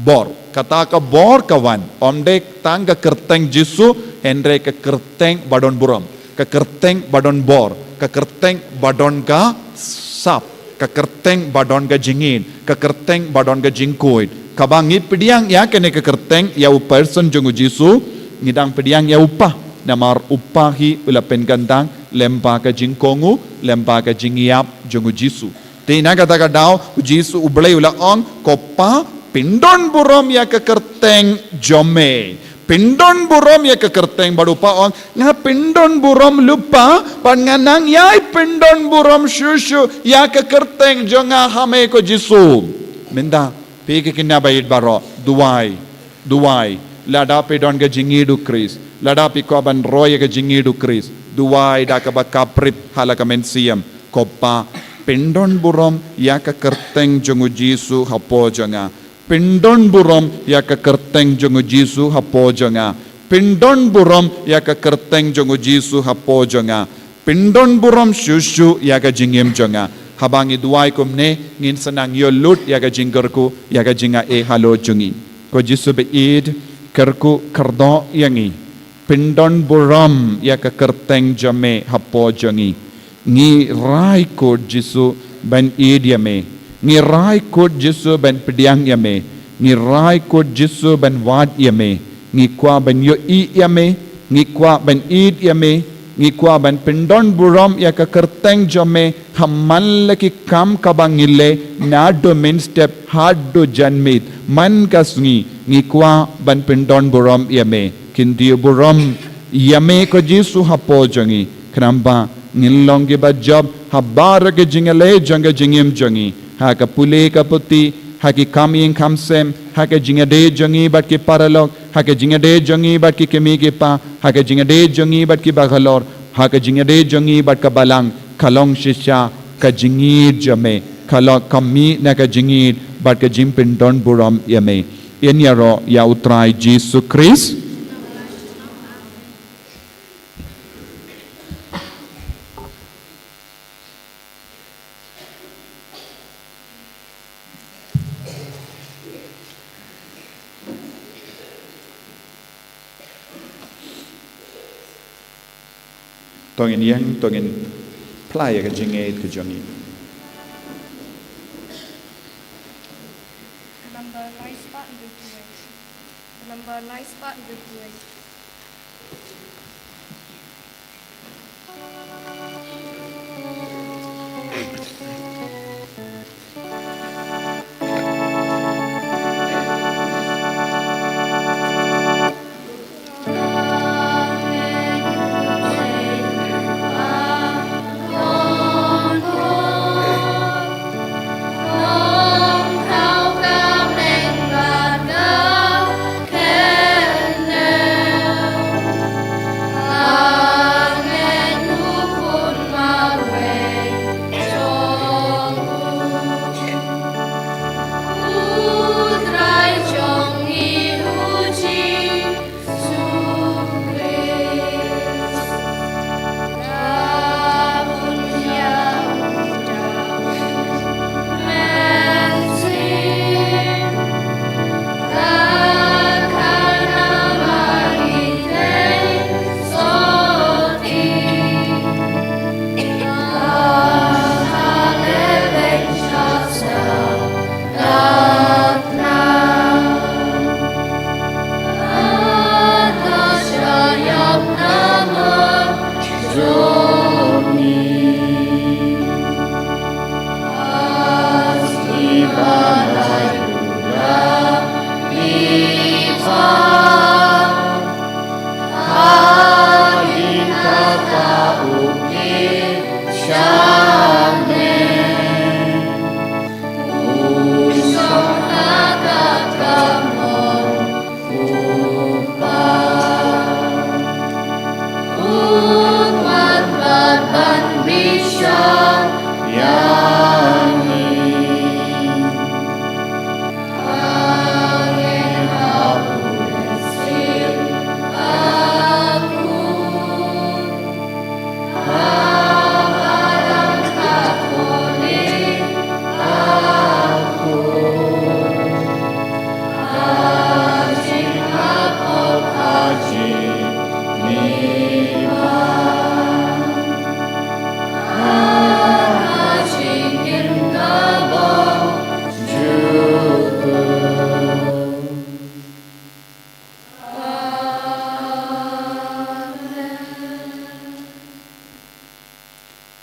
bor. Kata ka bor ka wan. Ym dei tang ka kyrteng Jisu, hynrei ka kyrteng ba don burom, ka kyrteng ba don bor, ka kyrteng ba don ka sap, ka kyrteng ba don ka jingïeit, ka kyrteng ba don ka jingkhuid. Kaba ngi pdiang ïa kane ka kyrteng, ïa u person jong u Jisu, ngi dang pdiang ïa u Pa. Namar u Pa hi u la pynkyntang lyngba ka jingkohnguh, lyngba ka jingïap jong u Jisu. Te na kata ka daw, u Jisu u Blei u la ong, ko Pa, pyndon burom ïa ka kyrteng jong me. Pyndon burom ïa ka kyrteng, bad u Pa ong, nga pyndon burom lypa, bad nga nang ïai pyndon burom shuh shuh ïa ka kyrteng jong nga ha me ko Jisu. Mynta, phi ki kynja ba ïeit baroh, duwai, duwai, lada phi don ka jingïeit u Khrist, lada phi kwah ban roi ïa ka jingïeit u Khrist, duwai da kaba khaprip ha la ka mynsiem, ko Pa, pyndon burom ïa ka kyrteng jong u Jisu hapoh jong nga. Pyndon burom ïa ka kyrteng jong u Jisu hapoh jong nga. Pyndon burom ïa ka kyrteng jong u Jisu hapoh jong nga. Pyndon burom shuh shuh ïa ka jingim jong nga. Haba ngi duwai kumne, ngin sa nang ïoh lut ïa ka jingkyrkhu, ïa ka jingaiei halor jong ngi. Ko Jisu ba ïeit, kyrkhu kyrdoh ïa ngi. Pyndon burom ïa ka kyrteng jong me hapoh jong ngi. Ngi rai kut Jisu ban ïeit ïa me. Ngi rai kut Jisu ban pdiang ïa me. Ngi rai kut Jisu ban wad ïa me. Ngi kwah ban ïohi ïa me. Ngi kwah ban ïeit ïa me. Ngi kwah ban pyndon burom ïa ka kyrteng jong me ha man la ki kam kaba ngi leh, naduh mynstep haduh janmiet. Man ka sngi ngi kwah ban pyndon burom ïa me. Kyntiew burom ïa me ko Jisu hapoh jong ngi. Khnang ba ngin long kiba jop ha baroh ki jingïaleh jong ka jingim jong ngi. Ha ka pule ka puthi, ha ki kam ïing kam sem, ha ka jingïadei jong ngi bad ki paralok, ha ka jingïadei jong ngi bad ki kmie ki kpa, ha ka jingïadei jong ngi bad ki ba halor, ha ka jingïadei jong ngi bad ka balang, ka long shisha ka jingïeit jong me. Ka long ka mih na ka jingïeit bad ka jingpyndon burom ïa me. Yn ïaroh ïa u Trai Jisu Khrist. To ngin ïeng, to ngin phla ïa ka jingngeit ka jong ngi. Ka number lai spah hynriew wei. Ka number lai spah hynriew wei.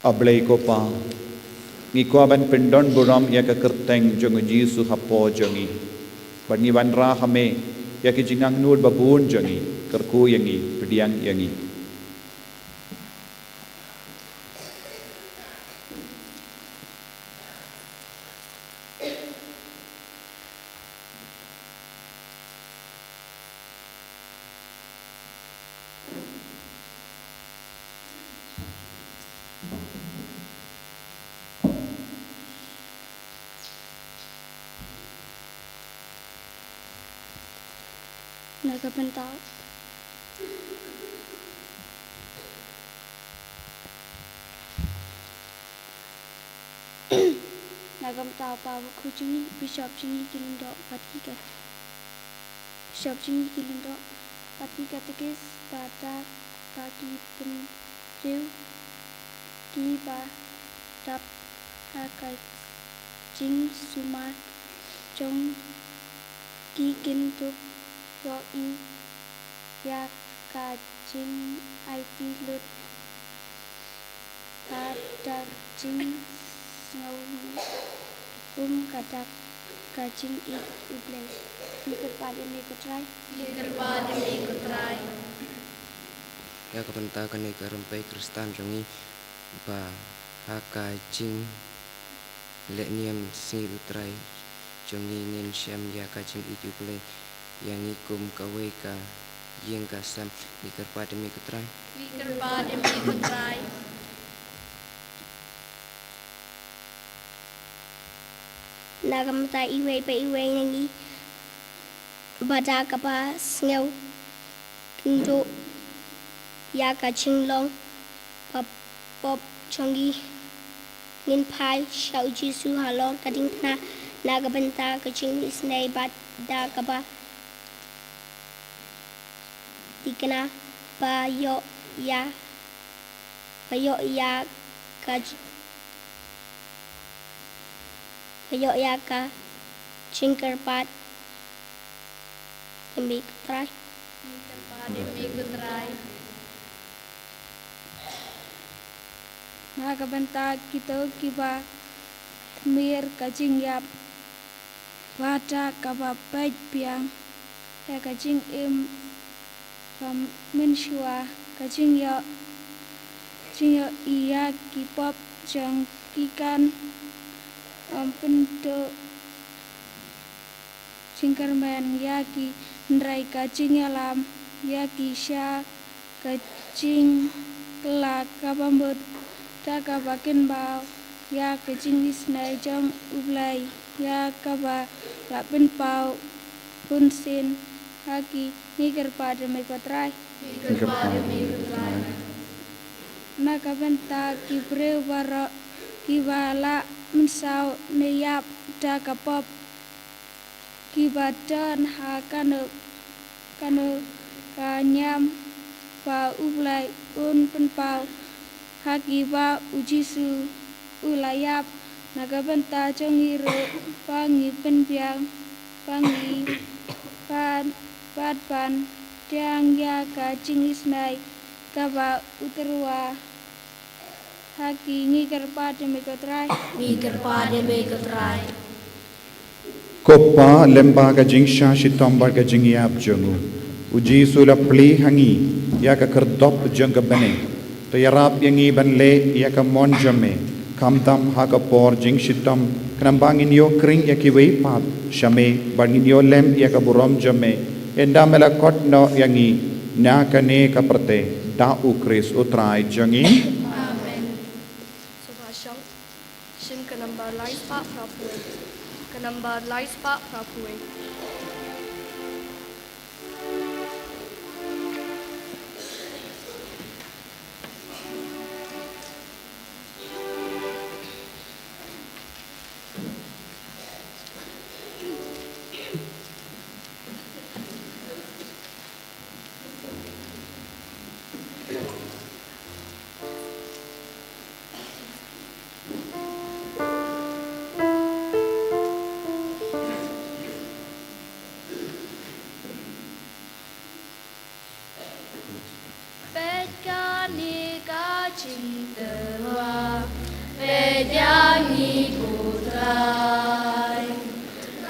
A Blei ko Pa, ngi kwah ban pyndon burom ïa ka kyrteng jong u Jisu hapoh jong ngi. Bad ngi wanrah ha me ïa ki jingangnud babun jong ngi, kyrkhu ïa ngi, pdiang ïa ngi. Na ka bynta Na ka bynta u Papa Bakhuid jong ngi, Bishop jong ngi ki lyngdoh bad ki ka, Bishop jong ngi ki lyngdoh bad ki katekist, bad da, da ki pynriew kiba dap ha ka jingsumar jong ki, kin dup ïohi ïa ka jingaiti lut ka da ka jingsngew kum ka da ka jingïeit U Blei. Ngi kyrpad ïa me ko Trai. Ngi kyrpad ïa me ko Trai. Ïa ka bynta kane ka rympei Khristan jong ngi, ba ha ka jing leh niam sngi U Trai jong ngi ngin shem ïa ka jingïeit U Blei ïa ngi kum kawei ka ïing ka sem. Ngi kyrpad ïa me ko Trai. Ngi kyrpad ïa me ko Trai. Na ka bynta iwei pa iwei na ngi, ba da kaba sngew kynduh ïa ka jinglong ba pop jong ngi, ngin phai sha U Jisu halor ka diengphna na ka bynta ka jingisynei, bad da kaba thikna ba ïoh ïa, ba ïoh ïa ka j-, ba ïoh ïa ka jingkyrpad ïa me ko Trai. Jingkyrpad ïa me ko Trai. Na ka bynta kito kiba khmih ka jingïap, ba da kaba peit biang ïa ka jingim ba mynshuwa, ka jingïoh, jingïohi ïa ki pop jong ki, kan ym pynduh jingkyrmen ïa ki, hynrei ka jingïalam ïa ki sha ka jingkylla kaba mut, da kaba kynmaw ïa ka jingisynei jong U Blei, ïa kaba la pynpaw bunsien ha ki. Ngi kyrpad ïa me ko Trai. Ngi kyrpad ïa me ko Trai. Na ka bynta ki briew baroh kiba la mynsaw ne ïap da ka pop, kiba don ha kano kano ka niam ba U Blei un pynpaw ha ki ba U Jisu u la ïap. Na ka bynta jong ngi ruh, ba ngi pynbiang, ba ngi ban, bad ban pdiang ïa ka jingisynei kaba u tyrwa ha ki. Ngi kyrpad ïa me ko Trai. Ngi kyrpad ïa me ko Trai. Ko Pa, lem bad ka jingshah shitom bad ka jingïap jong u, U Jisu u la plie ha ngi ïa ka khyrdop jong ka bneng. To ïarap ïa ngi ban leh ïa ka mon jong me, khamtam ha ka por jingshitom, khnang ba ngin ïoh khring ïa kiwei pat sha me, bad ngin ïoh lem ïa ka burom jong me. Ynda me la khot noh ïa ngi na kane ka pyrthei, da U Khrist U Trai jong ngi. Amen. Sngewbha shong. Shim ka nambar lai spah phra phew wei. Ka nambar lai spah phra phew wei. Peit kane ka jingtyrwa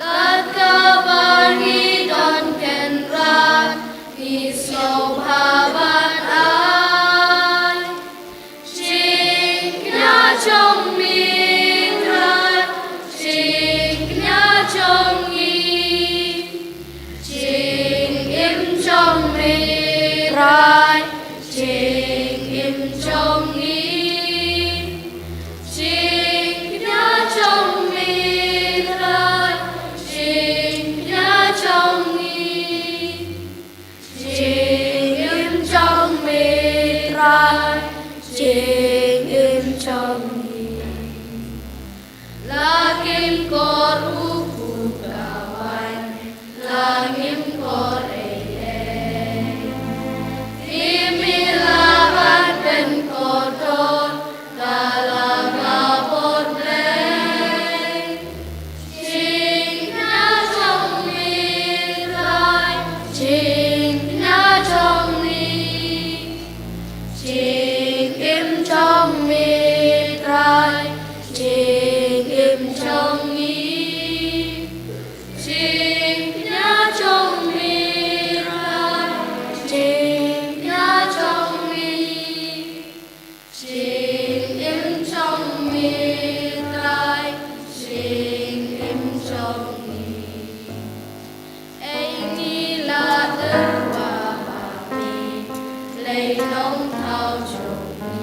Katkaba ngi don kynrad, ngi sngewbha ban ai. Jingkñia jong me Trai, jingkñia jong ngi. Jingim jong me Trai, jingim jong ngi. Jingkñia jong me Trai, jingkñia jong ngi. Jingim jong me Trai, jingim jong ngi. La ngim kor u khuid kawei, la ngim kor ei ei. Phim lah ban pynkordor, la la ka bor Blei. Jingkñia jong me Trai, jingkñia jong ngi. Jingim jong me Trai, jingim jong ngi. Jingkñia jong me Trai, jingkñia jong ngi. Jingim jong me Trai, jingim jong ngi. Ei ngi la tyrwa ha me, Blei Nongthaw jong ngi.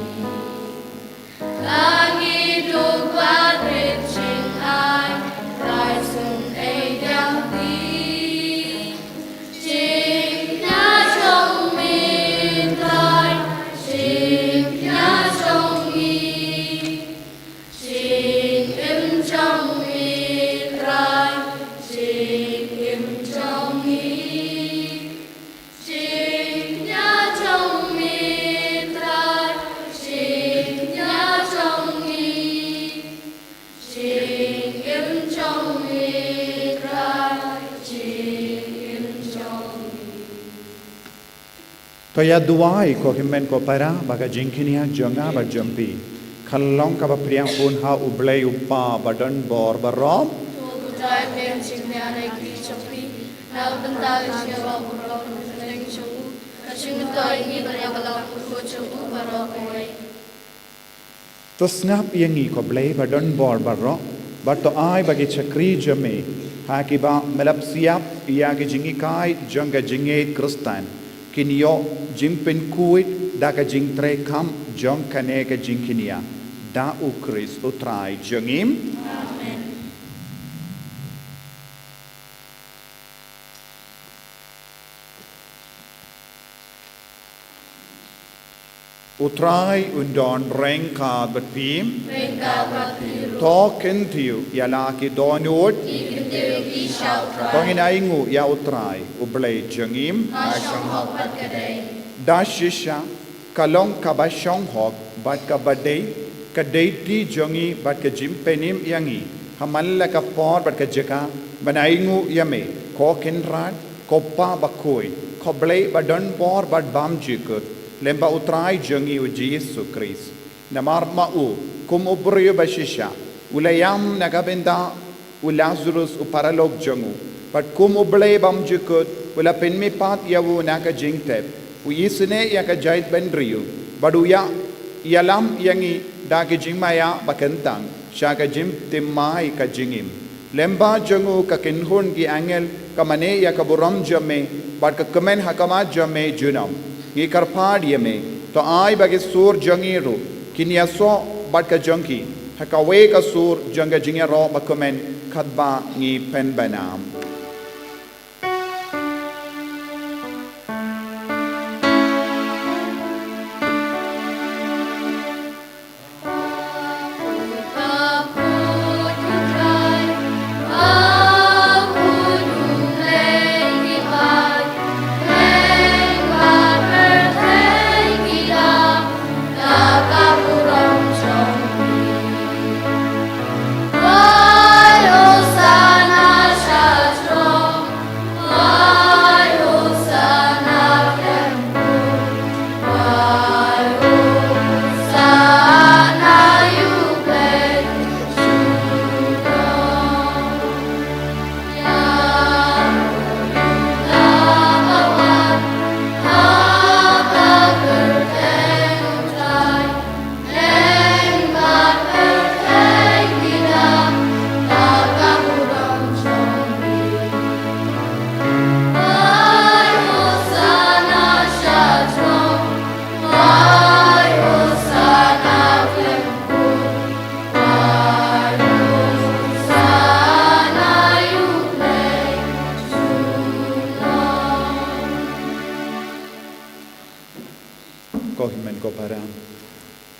La ngi duk ba rit jingai, Trai sun ei diang ti. Jingkñia jong me Trai, jingkñia jong ngi. Jingim jong me Trai, jingim jong ngi. Jingkñia jong me Trai, jingkñia jong ngi. Jingim jong me Trai, jingim jong ngi. To ïa duwai ko hynmen ko para ba ka jingkñia jong nga bad jong phi kan long kaba pdiang bun ha U Blei U Kpa ba don bor baroh. To U Trai pdiang jingkñia ïa ki jong phi na ka bynta ka jingïaroh baroh ka jong u, ka jingmyntoi ïa ngi bad ïa ka longkmie jong u baroh kawei. To sngap ïa ngi ko Blei ba don bor baroh, bad to ai ba ki shakri jong me, ha kiba me la psiap ïa ki jinghikai jong ka jingngeit Khristan, kin ïoh jingpynkhuid da ka jingtrei kham jong kane ka jingkñia. Da U Khrist U Trai jong ngi. Amen. U Trai un don ryngkat bad phi. Ryngkat bad phi ruh. To kyntiew ïa la ki dohnud. Ngi kyntiew ïa ki sha U Trai. To ngin ainguh ïa U Trai, U Blei jong ngi. Ha shong hok bad ka dei. Da shisha, ka long kaba shong hok bad kaba dei, ka dei ti jong ngi bad ka jingpynim ïa ngi ha man la ka por bad ka jaka ban ainguh ïa me, ko Kynrad, ko Pa Bakhuid, ko Blei ba don bor bad bymjukut, lem bad U Trai jong ngi U Jisu Khrist. Namar ma u, kum u briew ba shisha, u la ïam na ka bynta u Lasarus u paralok jong u, bad kum U Blei bymjukut u la pynmihpat ïa u na ka jingtep, u isynei ïa ka jaitbynriew, bad u ïa ïalam ïa ngi da ka jingmaïa ba kyntang sha ka jingthymmai ka jingim. Lem bad jong u ka kynhun ki angel ka mane ïa ka burom jong me, bad ka kmen ha khmat jong me junom. Ngi kyrpad ïa me, to ai ba ki sur jong ngi ruh kin ïasoh bad ka jong ki ha kawei ka sur jong ka jingïaroh ba kmen, katba ngi pynbna.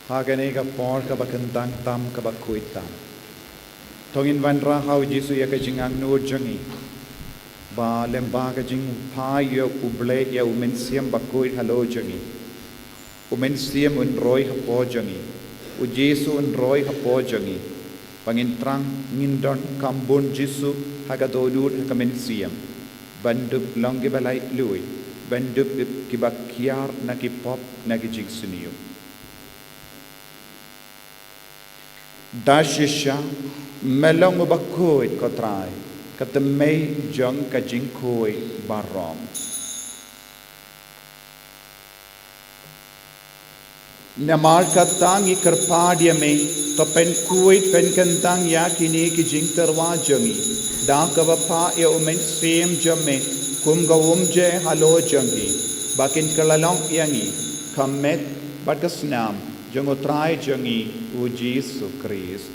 Ha kane ka por kaba kyntang tam kaba khuid tam, to ngin wanrah ha u Jisu ïa ka jingangnud jong ngi, ba lyngba ka jingphai ïa u Blei ïa u Mynsiem Bakhuid halor jong ngi. U Mynsiem un roi hapoh jong ngi. U Jisu un roi hapoh jong ngi. Ba ngin thrang, ngin don kum u Jisu ha ka dohnud ha ka mynsiem. Ban dup long kiba laitluid, ban dup kiba kiar na ki pop na ki jingsniew. Da shisha me long uba khuid, ko Trai, ka tymmen jong ka jingkhuid baroh. Namar kata ngi kyrpad ïa me, to pynkhuid pynkyntang ïa kine ki jingtyrwa jong ngi da kaba phah ïa u Mynsiem jong me kum ka umjer halor jong ngi, ba kin kylla long ïa ngi ka met bad ka snam jong u Trai jong ngi u Jisu Khrist.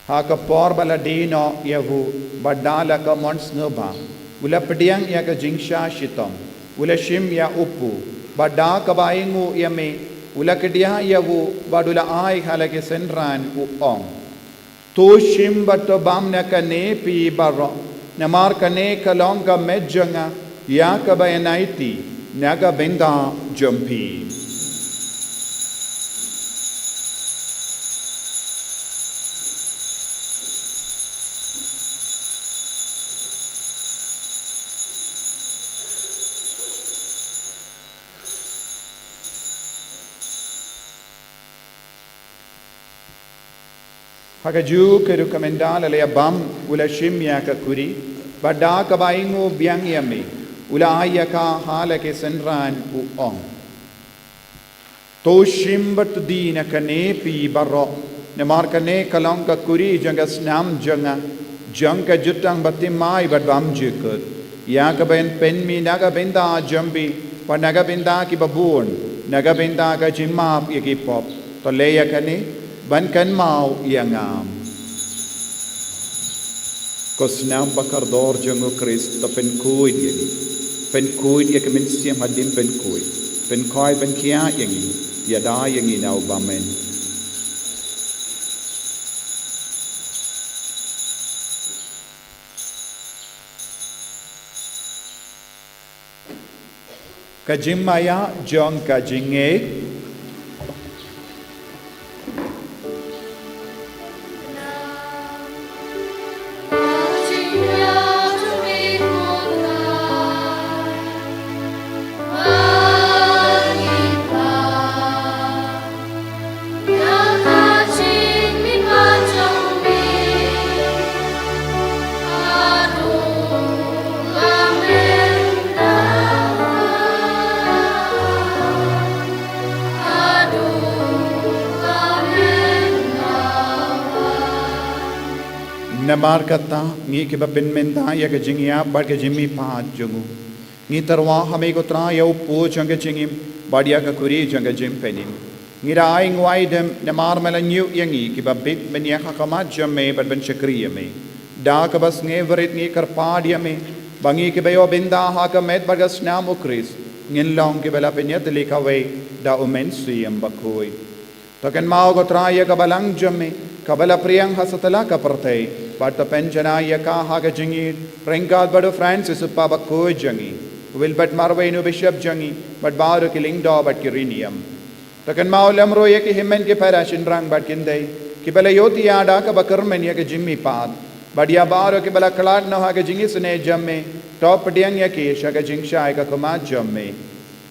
Ha ka por ba la die noh ïa u, bad da la ka mon sngewbha, u la pdiang ïa ka jingshah shitom, u la shim ïa u pu, bad da kaba ainguh ïa me, u la kdiah ïa u, bad u la ai ha la ki synran, u ong: To shim bad to bam na kane phi baroh, namar kane ka long ka met jong nga, ïa kaba yn aiti na ka bynta jong phi. Ha kajuh ka rukom, ynda la ïa bam, u la shim ïa ka kuri, bad da kaba ainguh biang ïa me, u la ai ïa ka ha la ki synran, u ong: To shim bad to die na kane phi baroh, namar kane ka long ka kuri jong ka snam jong nga, jong ka jutang bathymmai bad bymjukut, ïa kaba yn pynmih na ka bynta jong phi bad na ka bynta kiba bun, na ka bynta ka jingmap ïa ki pop. To leh ïa kane ban kynmaw ïa nga. Ko snam bakordor jong u Khrist, to pynkhuid ïa ngi. Pynkhuid ïa ka mynsiem hadien pynkhuid. Pynkhuid pynkhiah ïa ngi. Ïada ïa ngi na u bymman. Ka jingmaïa jong ka jingngeit. Namar kata, ngi kiba pynmynta ïa ka jingïap bad ka jingmihpat jong u, ngi tyrwa ha me ko Trai ïa u pu jong ka jingim bad ïa ka kuri jong ka jingpynim. Ngi da ai nguai dem namar me la ñiew ïa ngi kiba bit ban ïaid ha khmat jong me bad ban shakri ïa me. Da kaba sngewrit ngi kyrpad ïa me ba ngi kiba ïoh bynta ha ka met bad ka snam u Khrist ngin long kiba la pynïatylli kawei da u Mynsiem Bakhuid. To kynmaw ko Trai ïa ka balang jong me kaba la pdiang ha satlak ka pyrthei, bad to pynjanai ïa ka ha ka jingïeit ryngkat bad u Francis u Kpa Bakhuid jong ngi, u Wilbert Marwein u Bishop jong ngi, bad baroh ki lyngdoh bad ki rieñïem. To kynmaw lem ruh ïa ki hynmen ki para shynrang bad ki khyndai kiba la ïohthiah da kaba kyrmen ïa ka jingmihpat, bad ïa baroh kiba la khlad noh ha ka jingisynei jong me, to pdiang ïa ki sha ka jingshai ka khmat jong me.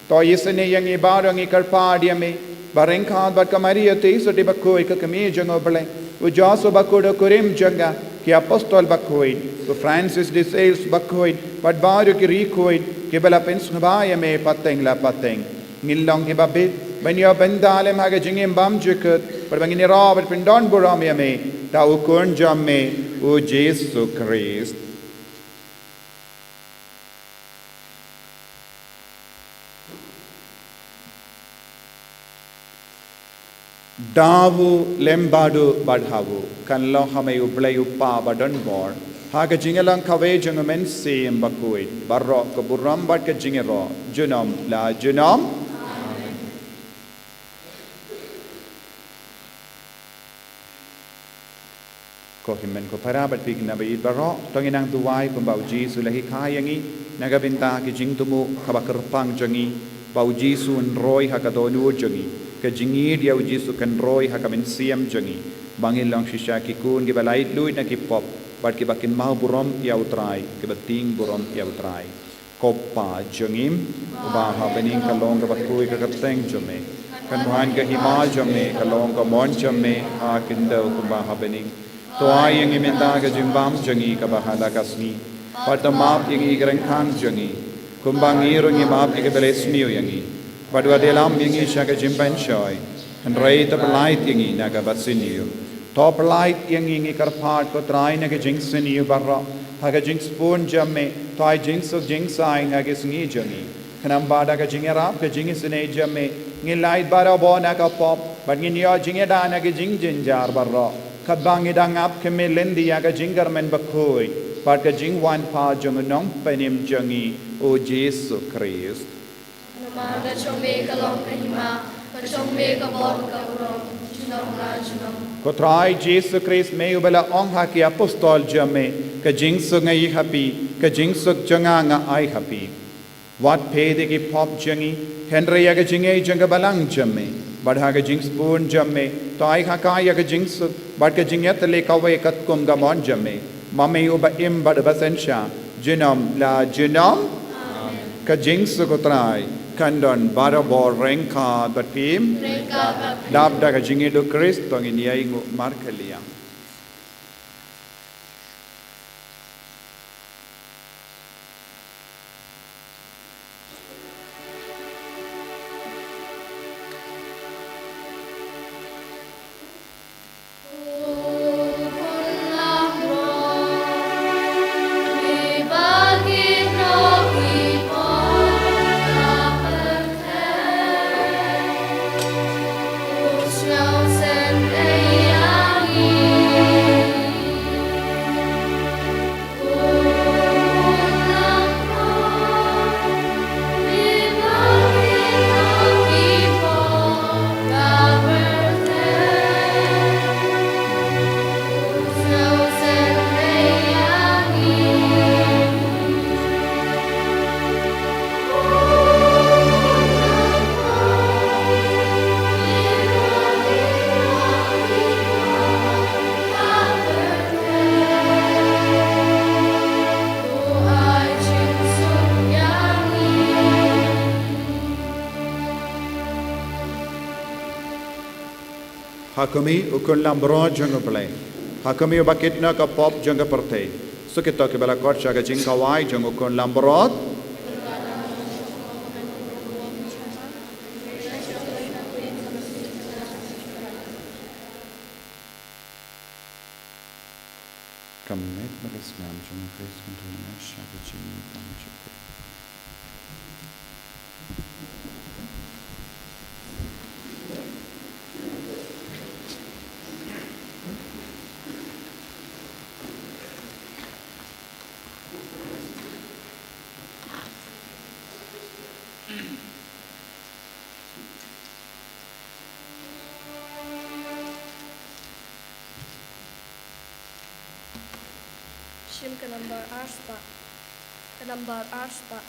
To isynei ïa ngi baroh, ngi kyrpad ïa me ba ryngkat bad ka Maria Theisotti Bakhuid ka Kmie jong u Blei, u Joseph Bakhuid u kurim jong ka, ki Apostol Bakhuid, u Francis de Sales Bakhuid, bad baroh ki riewkhuid kiba la pynsngewbha ïa me pateng la pateng, ngin long kiba bit ban ïoh bynta lem ha ka jingim bymjukut, bad ba ngin ïaroh bad pyndonburom ïa me da u Khun jong me u Jisu Khrist. Da u lem bad u bad ha u. Kan long ha me u Blei u Kpa badonbor, Ha ka jingïalang kawei jong u Mynsiem Bakhuid, baroh ka burom bad ka jingïaroh, junom la junom. Ko hynmen ko para bad phi ki naba ïeit baroh, to ngin nang duwai kumba u Jisu u la hikai ïa ngi, na ka bynta ki jingthmu kaba kyrpang jong ngi, ba u Jisu un roi ha ka dohnud jong ngi, ka jingïeit ïa u Jisu kan roi ha ka mynsiem jong ngi, ba ngin long shisha ki khun kiba laitluid na ki pop, bad kiba kynmaw burom ïa u Trai, kiba tieng burom ïa u Trai. Ko Pa jong ngi, uba ha bneng, ka long kaba khuid ka kyrteng jong me. Kan wan ka hima jong me, ka long ka mon jong me, ha khyndew kumba ha bneng. To ai ïa ngi mynta ka jingbam jong ngi kaba ha la ka sngi. Bad to map ïa ngi ki ryngkang jong ngi, kumba ngi ruh ngi map ïa kiba la sniew ïa ngi. Bad wat ïalam ïa ngi sha ka jingpynshoi, hynrei to pyllait ïa ngi na kaba sniew. To pyllait ïa ngi, ngi kyrpad ko Trai, na ka jingsniew baroh, ha ka jingsbun jong me, to ai jingsuk jingsaiñ ha ka sngi jong ngi. Khnang ba da ka jingïarap ka jingisynei jong me, ngin lait barabor na ka pop, bad ngin ïoh jingïada na ka jingjynjar baroh, katba ngi dang ap khmih lynti ïa ka jingkyrmen bakhuid bad ka jingwan pat jong u Nongpynim jong ngi, u Jisu Khrist. Namar ka jong me ka long ka hima, ka jong me ka bor ka burom, junom la junom. Ko Trai Jisu Khrist, me uba la ong ha ki apostol jong me, ka jingsuk nga ai ha phi, ka jingsuk jong nga nga ai ha phi. Wat peit ïa ki pop jong ngi, hynrei ïa ka jingngeit jong ka balang jong me. Bad ha ka jingsbun jong me, to ai ha ka ïa ka jingsuk bad ka jingïatylli kawei katkum ka mon jong me. Ma me uba im bad uba synshar, junom la junom. Amen. Ka jingsuk u Trai kan don barabor ryngkat bad phi. Ryngkat bad phi. Dap da ka jingïeit u Khrist, to ngin ïai nguh markylliang. Ha khmih u khun langbrot jong U Blei. Ha khmih uba kit noh ka pop jong ka pyrthei. Suk ito kiba la khot sha ka jingkhawai jong u khun langbrot. Ka met bad ka snam jong U Khrist kan ïarap ïa ngi sha ka jingim ba mut. Shim ka nambar ar spah. Ka nambar ar spah.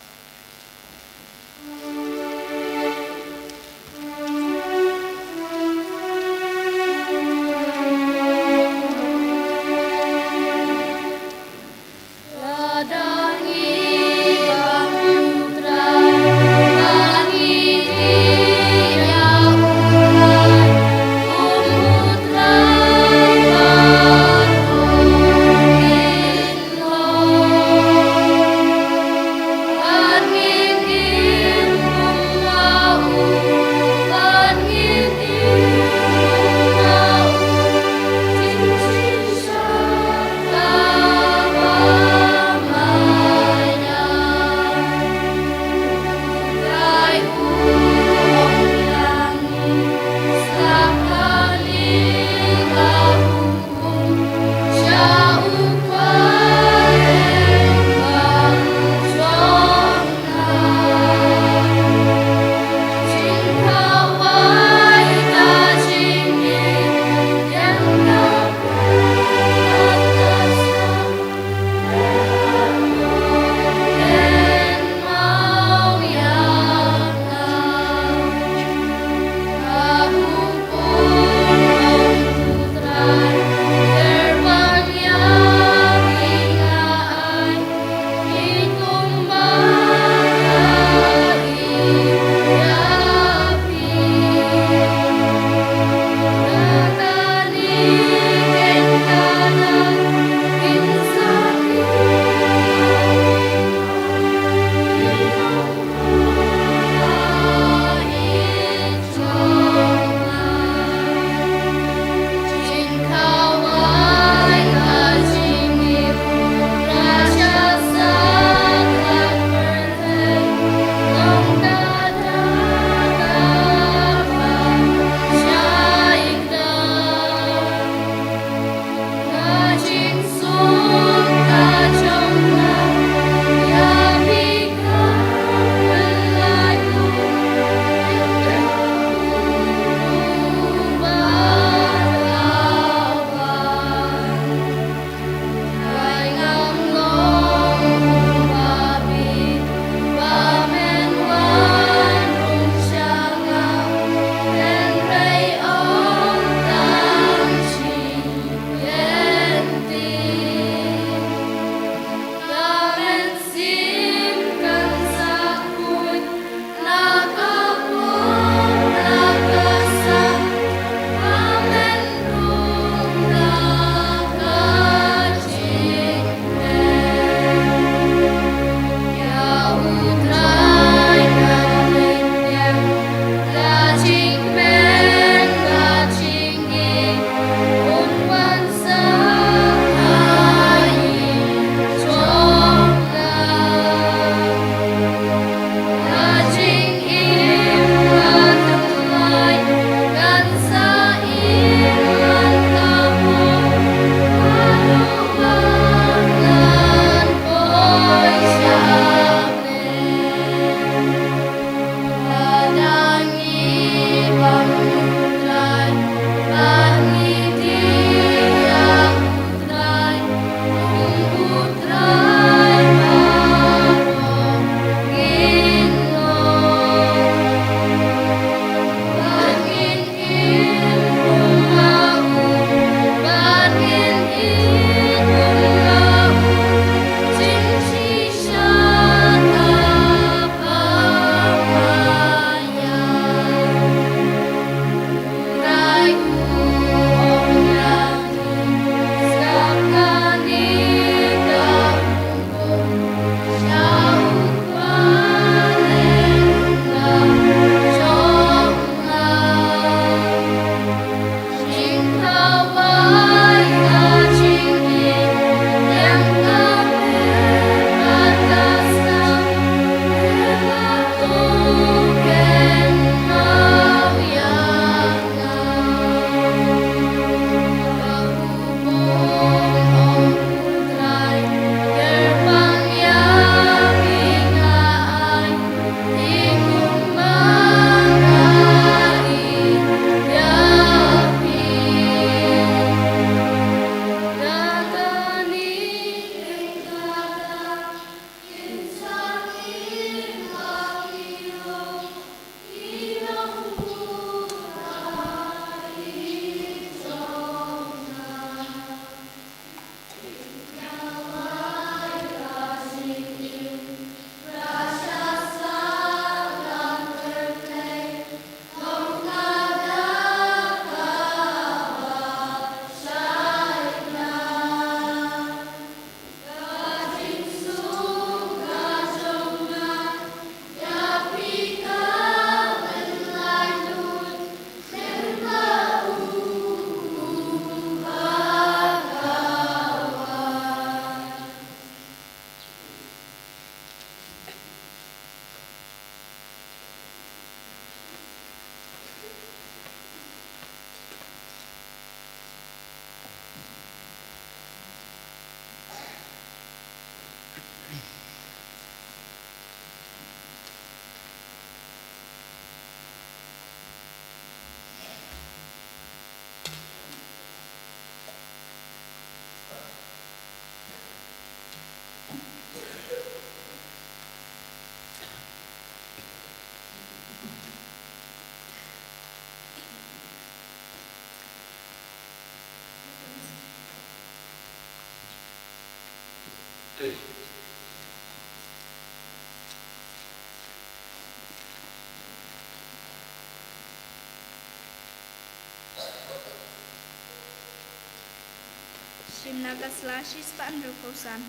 Shim na ka sla shispah hynriewphew san.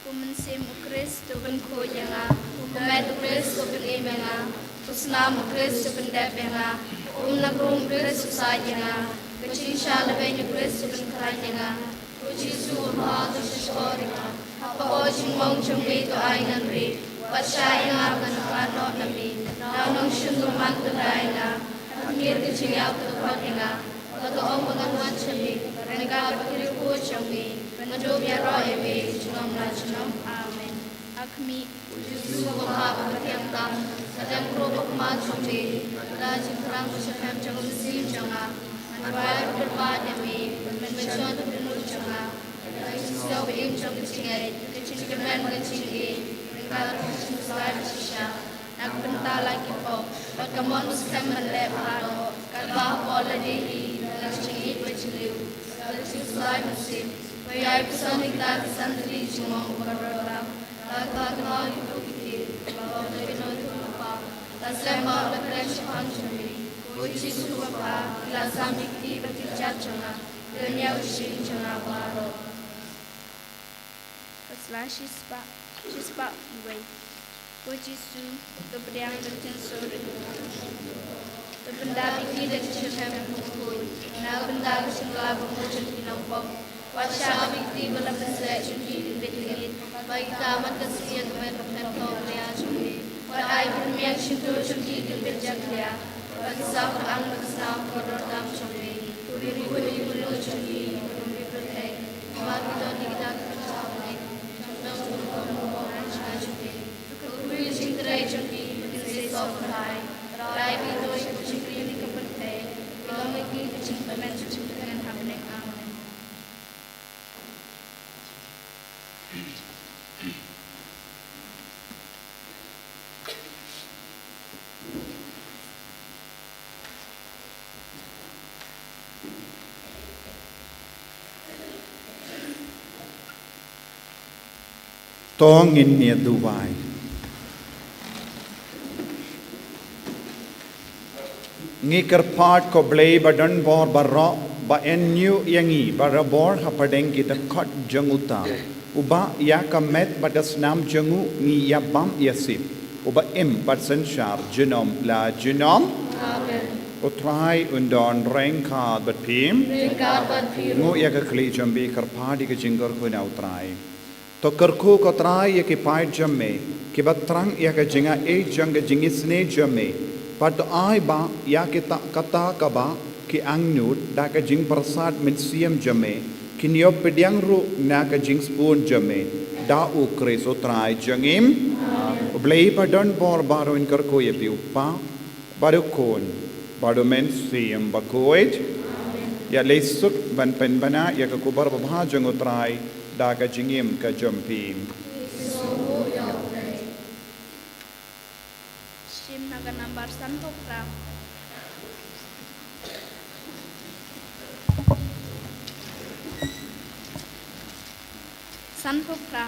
U Mynsiem u Khrist u pynkhuid ïa nga, u met u Khrist u pynim ïa nga, u snam u Khrist u pyndep ïa nga, u umla krum u Khrist u said ïa nga, ka jingshah lehbeiñ u Khrist u pynkhlaiñ ïa nga. Ko Jisu, u bha, to shisha ïa nga ha ka hok jingmong jong me, to ai ngan ri, wat shah ïa nga ba ngan phah noh na me. Na u nongshun to man to da ïa nga, ha khmih ka jingïap to khot ïa nga. Ba to ong ba ngan wan sha me, ryngkat bad ki riewkhuid jong me, ngan dup ïaroh ïa me junom la junom. Amen. Ha khmih. Ko Jisu, ko Kpa ba thiang tam, ka dem khrup ha khmat jong me, ka da jingthrang ba skhem jong ka mynsiem jong nga. Ngan duwai bad kyrpad ïa me, ban pynshoi ïa ka dohnud jong nga, ïa ka jingsngew ba im jong ka jingngeit, ka jingkyrmen bad ka jingïeit, ryngkat bad ka jingkhuslai ba shisha. Na ka bynta la ki pop bad ka mon ba skhem ban leh baroh, katba hapoh lade hi, da ka jingïeit bad jingliew, da ka jingkhuslai mynsiem, to ïai puson ïa kita ki san tylli ki jingmong baroh tam. La ka thngan ïa ki, la ka thngan ïa ki, la slem bad la kren shaphang jong me. Ko Jisu ko Kpa, phi la sam ïa ki bad ki kjat jong nga, phi la ñiew ïa ka shyieng jong nga baroh. Ka sla shispah, shispah wei. Ko Jisu, to pdiang da ka jingsuk, to pyndap ïa ki da ka jingkyrmen khuid, na ka bynta ka jingkylla ba mut jong ki nongpop. Wat shah ba ki kti ba la pynseh jong ki kin bit lyngnit, ba kita man ka sien ka met ka pynthor jong me. Wat ai ba ki miat shyntur jong ki kin bit jakhlia, ba ki saw ka ang ka snam ka dohnud jong me. Ko Jisu, ko Jisu, ko Jisu, ko Jisu. To ngin ïa duwai. Ngi kyrpad ko Blei ba don bor baroh, ba yn ñiew ïa ngi barabor hapdeng ki dkhot jong uta, uba ïa ka met bad ka snam jong u ngi ïa bam ïa sip, uba im bad synshar junom la junom. Amen. U Trai un don ryngkat bad phi. Ryngkat bad phi ruh. Nguh ïa ka khlieh jong phi, kyrpad ïa ka jingkyrkhu na u Trai. To kyrkhu ko Trai ïa ki paid jong me, kiba thrang ïa ka jingaiei jong ka jingisynei jong me. Bad to ai ba ïa kita kata kaba ki angnud da ka jingpyrsad mynsiem jong me, kin ïoh pdiang ruh na ka jingsbun jong me. Da u Khrist u Trai jong ngi. U Blei ba don bor baroh un kyrkhu ïa phi, u Kpa, bad u Khun, bad u Mynsiem Bakhuid. Ïa leit suk ban pynbna ïa ka khubor babha jong u Trai da ka jingim ka jong phi. Shim na ka nambar sanphew phra. Sanphew phra.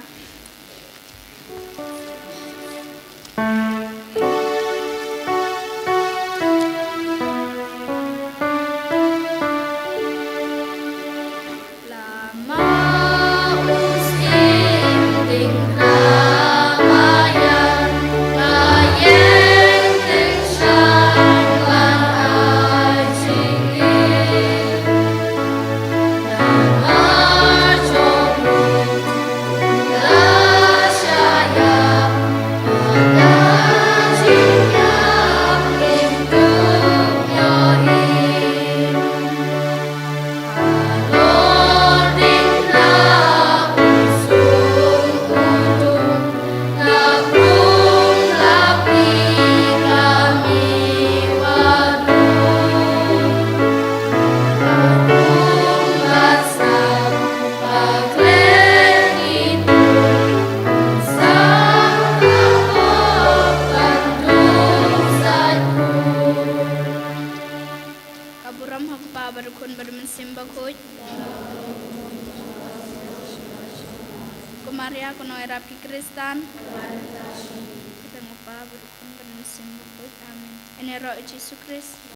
Ka burom ha u Kpa bad u Khun bad u Mynsiem Bakhuid. Ko Maria, ko nongïarap ki Khristan. Kyrteng u Kpa bad u Khun bad u Mynsiem Bakhuid. Amen. Ïaroh ïa u Jisu Khrist.